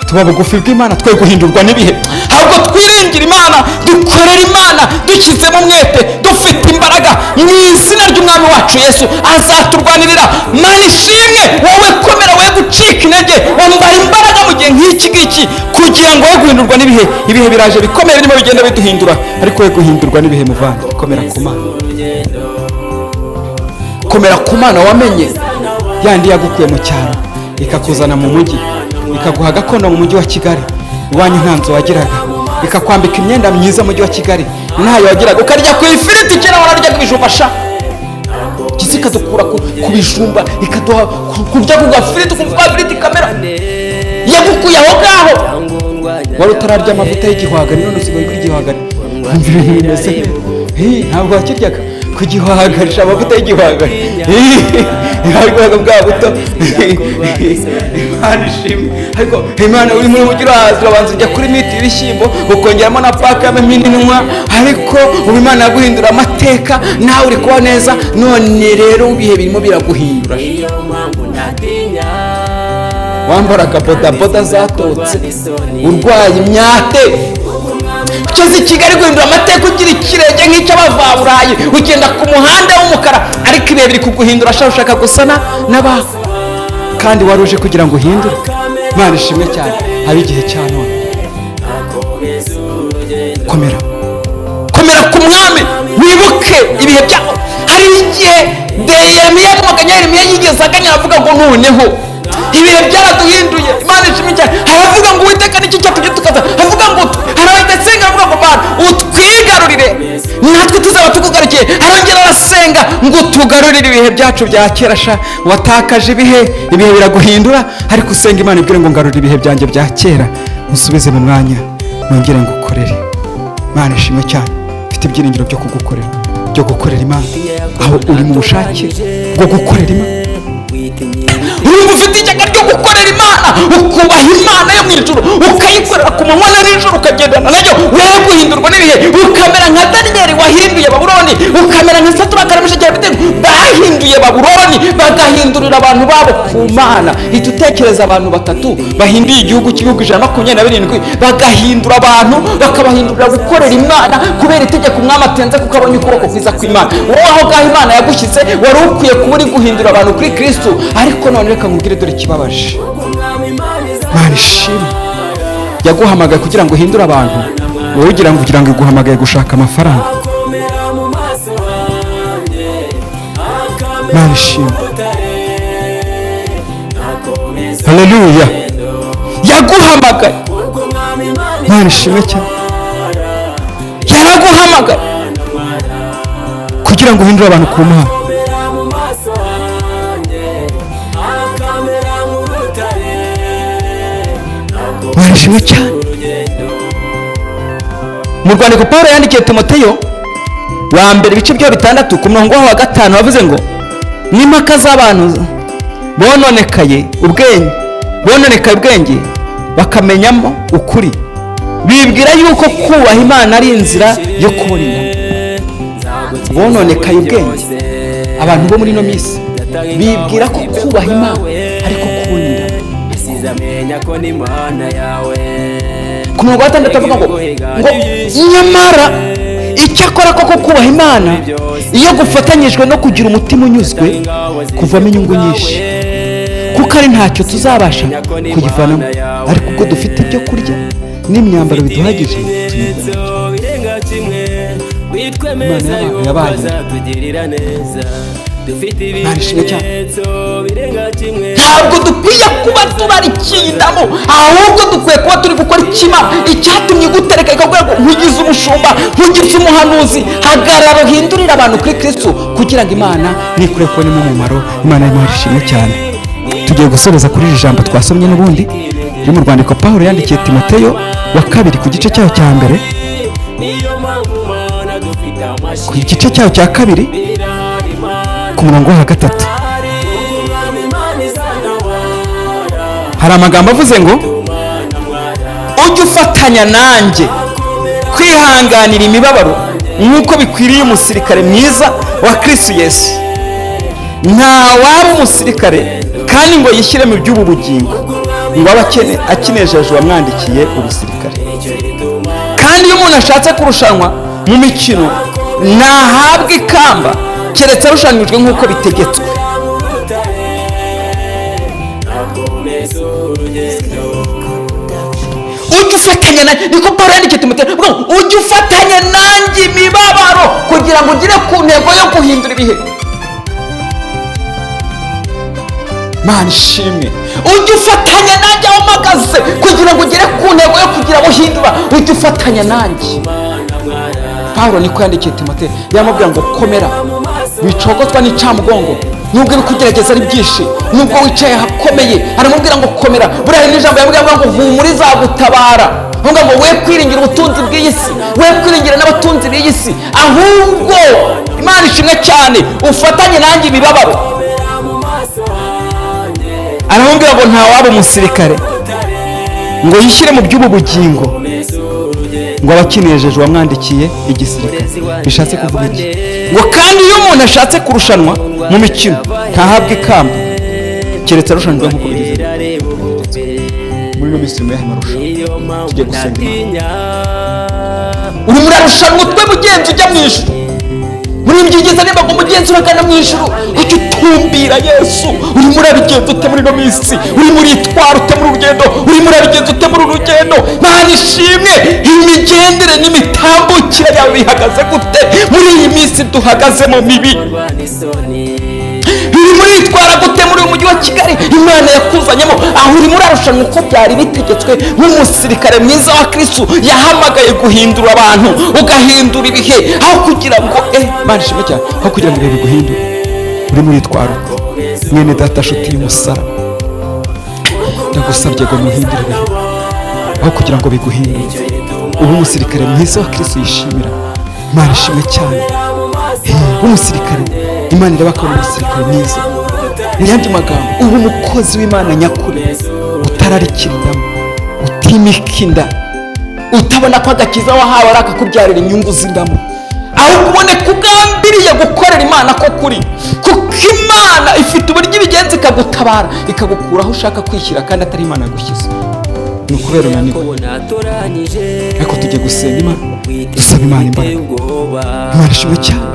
tuba bugufi bw'Imana, twe guhindurwa n'ibihe, ahubwo twiringira Imana, dukorera Imana dushyizemo umwete, dufite imbaraga. Mu izina ry'Umwami wacu Yesu azaturwanirira. Mana ishimwe. Wowe komera, we gucika intege, wambara imbaraga mu gihe nk'iki ngiki kugira ngo we guhindurwa n'ibihe. Ibihe biraje bikomeye, birimo bigenda biduhindura, ariko we guhindurwa n'ibihe. Muvandi, komera ku Mana, komera ku Mana wamenye yandi yagukuye mu cyaro ikakuzana mu mujyi, ikaguha gakondo mu mujyi wa Kigali. Iwanyu nta nzu wagiraga, ikakwambika imyenda myiza mu mujyi wa Kigali ntayo wagiraga, ukarya ku ifiriti. Kera wararyaga ibijumba sha. Kizi ikadukura ku bijumba, ikaduha kurya ku gafiriti, ku gafiriti kamera. Yagukuye aho ngaho wari utararya amavuta y'igihwagari, none usigaye kuri igihwagari, wumva ibintu bimeze neza. Ntabwo wakiryaga ku gihwagari, amavuta y'igihwagari, ntabwo bwa buto. Imana ishimwe. Ariko Imana, uri muri mujyi urahaza, urabanza ujya kuri miti y'ibishyimbo, ukongeramo na paka y'amininwa, ariko ubu Imana yaguhindura amateka, nawe uri kuba neza. None rero ibihe birimo biraguhindura. Wambaraga bodaboda zatotse, urwaye imyate, ugeze i Kigali guhindura amateka, ugira ikirenge nk'icy'abavaburayi, ugenda ku muhanda w'umukara, ariko ibihe biri kuguhindura sha. Ushaka gusana n'abaho kandi wari uje kugira ngo uhindure. Imana ishimwe cyane. Habe igihe cya none, komera, komera ku Mwami, wibuke ibihe byaho. Hari igihe Yeremiya yamaganya, Yeremiya yigeze aganya, aravuga ngo noneho ibihe byaraduhinduye. Imana ishimwe cyane. Haravuga ngo Uwiteka nicyo cyatumye tukaza, havuga ngo harahita asenga, aravuga ngo Mana utwigarurire, natwe tuzaba tukugarukiye. Arongera arasenga ngo tugarurire ibihe byacu bya kera sha. Watakaje ibihe, ibihe biraguhindura, ariko usenga Imana ibwire ngo ngarurire ibihe byanjye bya kera, musubize mu mwanya, nongere ngukorere. Imana ishimwe cyane. Mfite ibyiringiro byo kugukorera, byo gukorera Imana. Aho uri mu bushake bwo gukorera Imana, urumva ufite ishyaka ryo gukorera Imana, ukubaha Imana yo mu ijuru, ukayikorera ku manywa na nijoro, ukagendana nayo, we guhindurwa n'ibihe, ukamera nka Daniyeli wahinduye Babuloni, ukamera nka Saturaka na Meshaki na Abedenego bahinduye Babuloni, bagahindurira abantu babo ku Mana. Ihita utekereza abantu batatu bahinduye igihugu cy'ibihugu 127, bagahindura abantu, bakabahindurira gukorera Imana kubera itegeko umwami atenze, kuko abonye ukuboko kwiza kw'Imana. Wowe aho ngaho Imana yagushyize, wari ukwiye kuba uri guhindura abantu kuri Kristo, ariko none reka nkubwire, dore ikibabaje. Imana ishimwe. Yaguhamagaye kugira ngo uhindure abantu, wowe ugira ngo iguhamagaye gushaka amafaranga. Imana ishimwe, haleluya. Yaguhamagaye, Imana ishimwe cyane, yaraguhamagaye kugira ngo uhindure abantu ku Mana. Imana ishimwe cyane. Mu rwandiko Paul yandikiye Timoteyo wa mbere, ibice byaho 6, ku murongo wa 5, wavuze ngo n'impaka z'abantu bononekaye ubwenge, bononekaye ubwenge bakamenyamo ukuri, bibwira yuko kubaha Imana ari inzira yo kubona inama. Bononekaye ubwenge, abantu bo muri ino minsi bibwira ko kubaha Imana ariko kubona inama. Ku murongo wa 6 avuga ngo nyamara icyakora koko kubaha Imana iyo gufatanyijwe no kugira umutima unyuzwe kuvamo inyungu nyinshi, kuko ari ntacyo tuzabasha kuyivanamo, ariko ubwo dufite ibyo kurya n'imyambaro biduhagije tunyurwe nabyo. Imana y'abantu yabaye. Imana ishimwe cyane. Ntabwo dukwiye kuba tubarikindamo, ahubwo dukwiye kuba turi gukora ikimana icyatumye igutereka, ikakubwira ngo nkugize umushumba, nkugize umuhanuzi, hagarara uhindurire abantu kuri Kristo, kugira ngo Imana nikure kubonemo umumaro. Imana y'amahoro ishimwe cyane. Tugiye gusoreza kuri iri jambo twasomye n'ubundi riri mu rwandiko Pawulo yandikiye Timoteyo wa kabiri, ku gice cyaho cya mbere. Ku gice cyayo cya kabiri, ku murongo wa gatatu, hari amagambo avuze ngo: "Ujye ufatanya nanjye kwihanganira imibabaro nk'uko bikwiriye umusirikare mwiza wa Kristo Yesu. Nta waba umusirikare kandi ngo yishyire mu by'ubu bugingo ngo abe akinejeje uwamwandikiye ubusirikare. Kandi iyo umuntu ashatse kurushanwa mu mikino, ntahabwa ikamba keretse arushanijwe nk'uko bitegetswe." Ujye ufatanya nanjye, niko Paul yandikiye Timoteyo, avuga ngo ujye ufatanya nanjye imibabaro kugira ngo ugere ku ntego yo guhindura ibihe. Mana ishimwe. Ujye ufatanya nanjye aho mpagaze kugira ngo ugere ku ntego yo kugira abo uhindura. Ujye ufatanya nanjye. Paul niko yandikiye Timoteyo, yamubwira ngo komera, wicogotwa n'icamugongo, nubwo ibikugerageza ari byinshi, nubwo wicaye ahakomeye. Aramubwira ngo komera. Buriya hari n'ijambo yamubwira ngo humura izagutabara. Avuga ngo we kwiringira ubutunzi bw'iyi si, we kwiringira n'abatunzi b'iyi si, ahubwo Imana ishimwe cyane, ufatanye nanjye imibabaro. Aramubwira ngo nta waba umusirikare ngo yishyire mu by'ubu bugingo ngo abe akinejeje uwamwandikiye igisirikare. Bishatse kuvuga iki? Ngo kandi iyo umuntu ashatse kurushanwa mu mikino, ntahabwa ikamba keretse arushanijwe nk'uko bigeze. Muri ino minsi mu yahe marushanwa? Tugiye gusenga Imana. Urimo urarushanwa utwe mugenzi ujya mu ijuru. Muri ibyo ugeze niba ngo mugenzi uragana mu ijuru, ujye utumbira Yesu. Urimo urabigenza ute muri ino minsi? Urimo uritwara ute muri urugendo? Urimo urabigenza ute muri uru rugendo? Mana ishimwe. Imigendere n'imitambukire yawe bihagaze gute muri iyi minsi duhagazemo mibi? Urimo uritwara gute muri uyu mujyi wa Kigali Imana yakuzanyemo? Aho urimo urarushanwa uko byari bitegetswe nk'umusirikare mwiza wa Kristo yahamagaye guhindura abantu, ugahindura ibihe, aho kugira ngo Imana ishimwe cyane, aho kugira ngo ibihe biguhindure, urimo uritwara ute? Mwene data, nshuti y'umusaraba, ndagusabye ngo muhindure ibihe aho kugira ngo biguhindure. Ube umusirikare mwiza wa Kristo yishimira. Imana ishimwe cyane. Umusirikare, Imana irabakora umusirikare mwiza. Mu yandi magambo, uba umukozi w'Imana nyakuri, utararikira indamu, utimika inda, utabona ko agakiza wahawe ari akakubyarira inyungu z'indamu, ahubwo ubone ko ugambiriye gukorera Imana ko kuri, kuko Imana ifite uburyo ibigenza ikagutabara, ikagukura aho ushaka kwishyira kandi atari Imana yagushyize. Ni ukubera unaniwe. Ariko tugiye gusenga Imana, dusaba Imana imbaraga. Imana ishimwe cyane.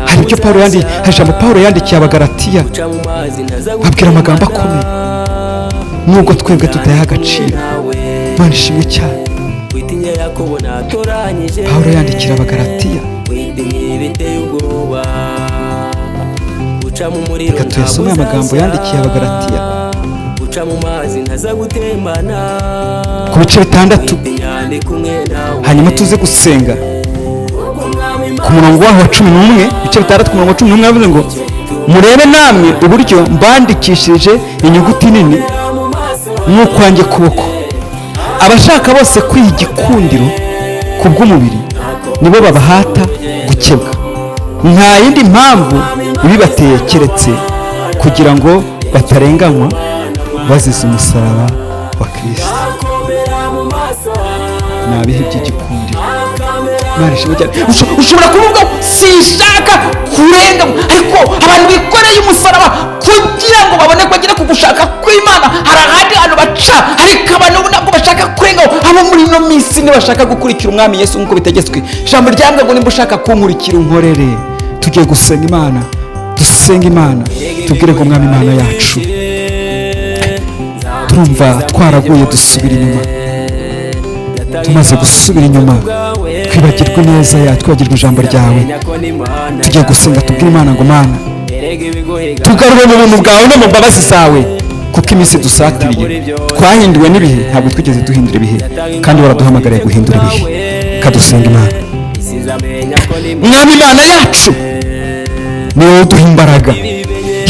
Hari ibyo Paul yandi, hari ijambo Paul yandikiye Abagalatiya, abwira amagambo akomeye nubwo twebwe tutayaha agaciro. Imana ishimwe cyane. Paul yandikira Abagalatiya, reka tuyasome aya magambo yandikiye Abagalatiya ku bice 6, hanyuma tuze gusenga. Ku murongo waho wa 11, ibice 6 ku murongo wa 11, yavuze ngo: "Murebe namwe uburyo mbandikishije inyuguti nini nk'ukwanjye kuboko. Abashaka bose kwiha igikundiro ku bw'umubiri nibo babahata gukebwa. Nta yindi mpamvu ibibateye keretse kugira ngo batarenganywa bazize umusaraba wa Kristo." Ni abihe by'igikundiro? Imana ishimwe cyane. Ushobora kuvuga ngo sinshaka kurenga, ariko abantu bikoreye umusaraba kugira ngo babone ko bagere ku gushaka kw'Imana, hari ahandi hantu baca, ariko abantu ntabwo bashaka kurenga. Abo muri ino minsi ntibashaka gukurikira umwami Yesu nk'uko bitegetswe. Ijambo ryambwiye ngo nimba ushaka kunkurikira unkorere. Tugiye gusenga Imana, dusenga Imana, tubwire ngo umwami Imana yacu, turumva twaraguye dusubira inyuma. Tumaze gusubira inyuma twibagirwa ineza yawe, twibagirwa ijambo ryawe. Tugiye gusenga tubwire Imana ngo Mana, tugarure mu buntu bwawe no mu mbabazi zawe, kuko iminsi dusatiriye twahinduwe n'ibihe, ntabwo twigeze duhindura ibihe, kandi waraduhamagariye guhindura ibihe. Kadusenga Imana. Mwami Imana yacu, ni wowe uduha imbaraga,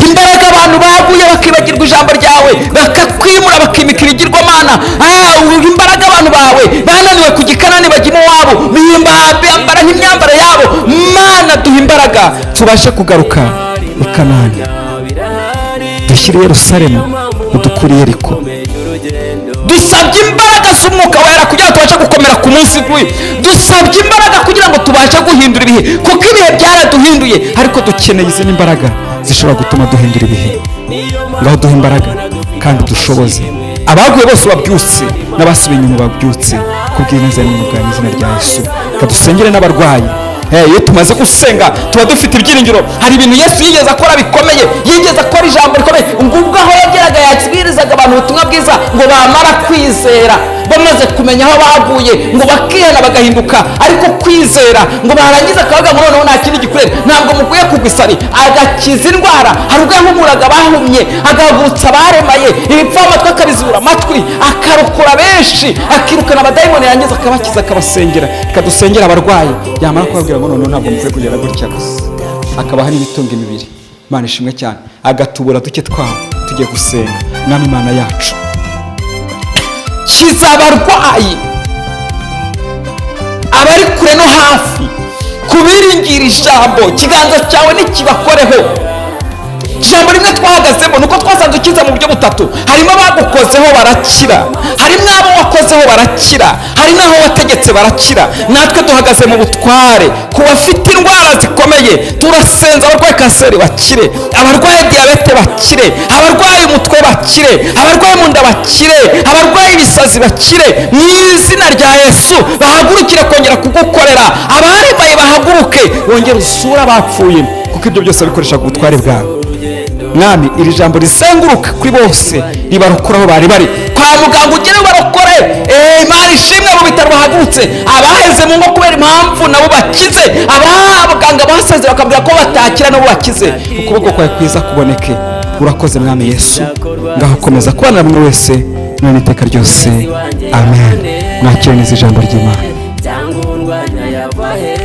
imbaraga. Abantu baguye bakibagirwa ijambo ryawe, bakakwimura, bakimika ibigirwamana. Uha imbaraga abantu bawe bananiwe kujya i Kanani, bajya iwabo, bambara nk'imyambaro yabo. Mana, duha imbaraga tubashe kugaruka i Kanani, dushyire i Yerusalemu, udukure i Yeriko. Dusabye imbaraga z'Umwuka Wera kugira ngo tubashe gukomera ku munsi w'uyu. Dusabye imbaraga kugira ngo tubashe guhindura ibihe, kuko ibihe byaraduhinduye, ariko dukeneye izindi mbaraga zishobora gutuma duhindura ibihe. Ngaho duhe imbaraga kandi dushoboze. Abaguye bose babyutse, n'abasubiye inyuma babyutse, kubw'ineza n'ubuntu bwawe, mu izina rya Yesu. Reka dusengere n'abarwayi. Iyo tumaze gusenga tuba dufite ibyiringiro. Hari ibintu Yesu yigeze akora bikomeye, yigeze akora ijambo rikomeye, ngo ubwo aho yageraga yabwirizaga abantu ubutumwa bwiza, ngo bamara kwizera, bamaze kumenya aho baguye, ngo bakihana, bagahinduka, ariko kwizera, ngo barangiza akavuga ngo noneho nta kindi gikorera, ntabwo mukwiye kugwa isari. Agakiza indwara. Hari ubwo yahumuraga abahumye, agahagurutsa abaremaye, ibipfamatwi akabizibura amatwi, akarokora benshi, akirukana abadayimoni, yarangiza akabakiza, akabasengera. Reka dusengere abarwayi. Yamara kubabwira ngo noneho ntabwo mukwiye kugera gutya gusa, akabaha n'ibitunga imibiri. Imana ishimwe cyane. Agatubura duke twabo. Tugiye gusenga. Mwami Imana yacu, kiza abarwayi, abari kure no hafi, kubiringira ijambo. Ikiganza cyawe ntikibakoreho. Ijambo rimwe twahagazemo ni uko twasanze ukiza mu buryo butatu: harimo abagukozeho barakira, harimo abo wakozeho barakira, hari n'aho wategetse barakira. Natwe duhagaze mu butware ku bafite indwara zikomeye. Turasenza: abarwaye kanseri bakire, abarwaye diyabete bakire, abarwaye umutwe bakire, abarwaye mu nda bakire, abarwaye ibisazi bakire, mu izina rya Yesu. Bahagurukire kongera kugukorera. Abaremaye bahaguruke, wongere usure abapfuye, kuko ibyo byose bikoresha ubutware bwawe. Mwami, iri jambo rizenguruka kuri bose, ribarokora aho bari bari kwa muganga, ugere ubarokore. Imana ishimwe, mu bitaro bahagurutse, abaheze mu ngo kubera impamvu nabo bakize, abaganga baseze bakabwira ko batakira nabo bakize. Ukuboko kwawe kwiza kuboneke. Urakoze, Mwami Yesu. Ngaho komeza kubana na buri wese none iteka ryose. Amen. Mwakire neza ijambo ry'Imana. Cyangwa undwanya yava he?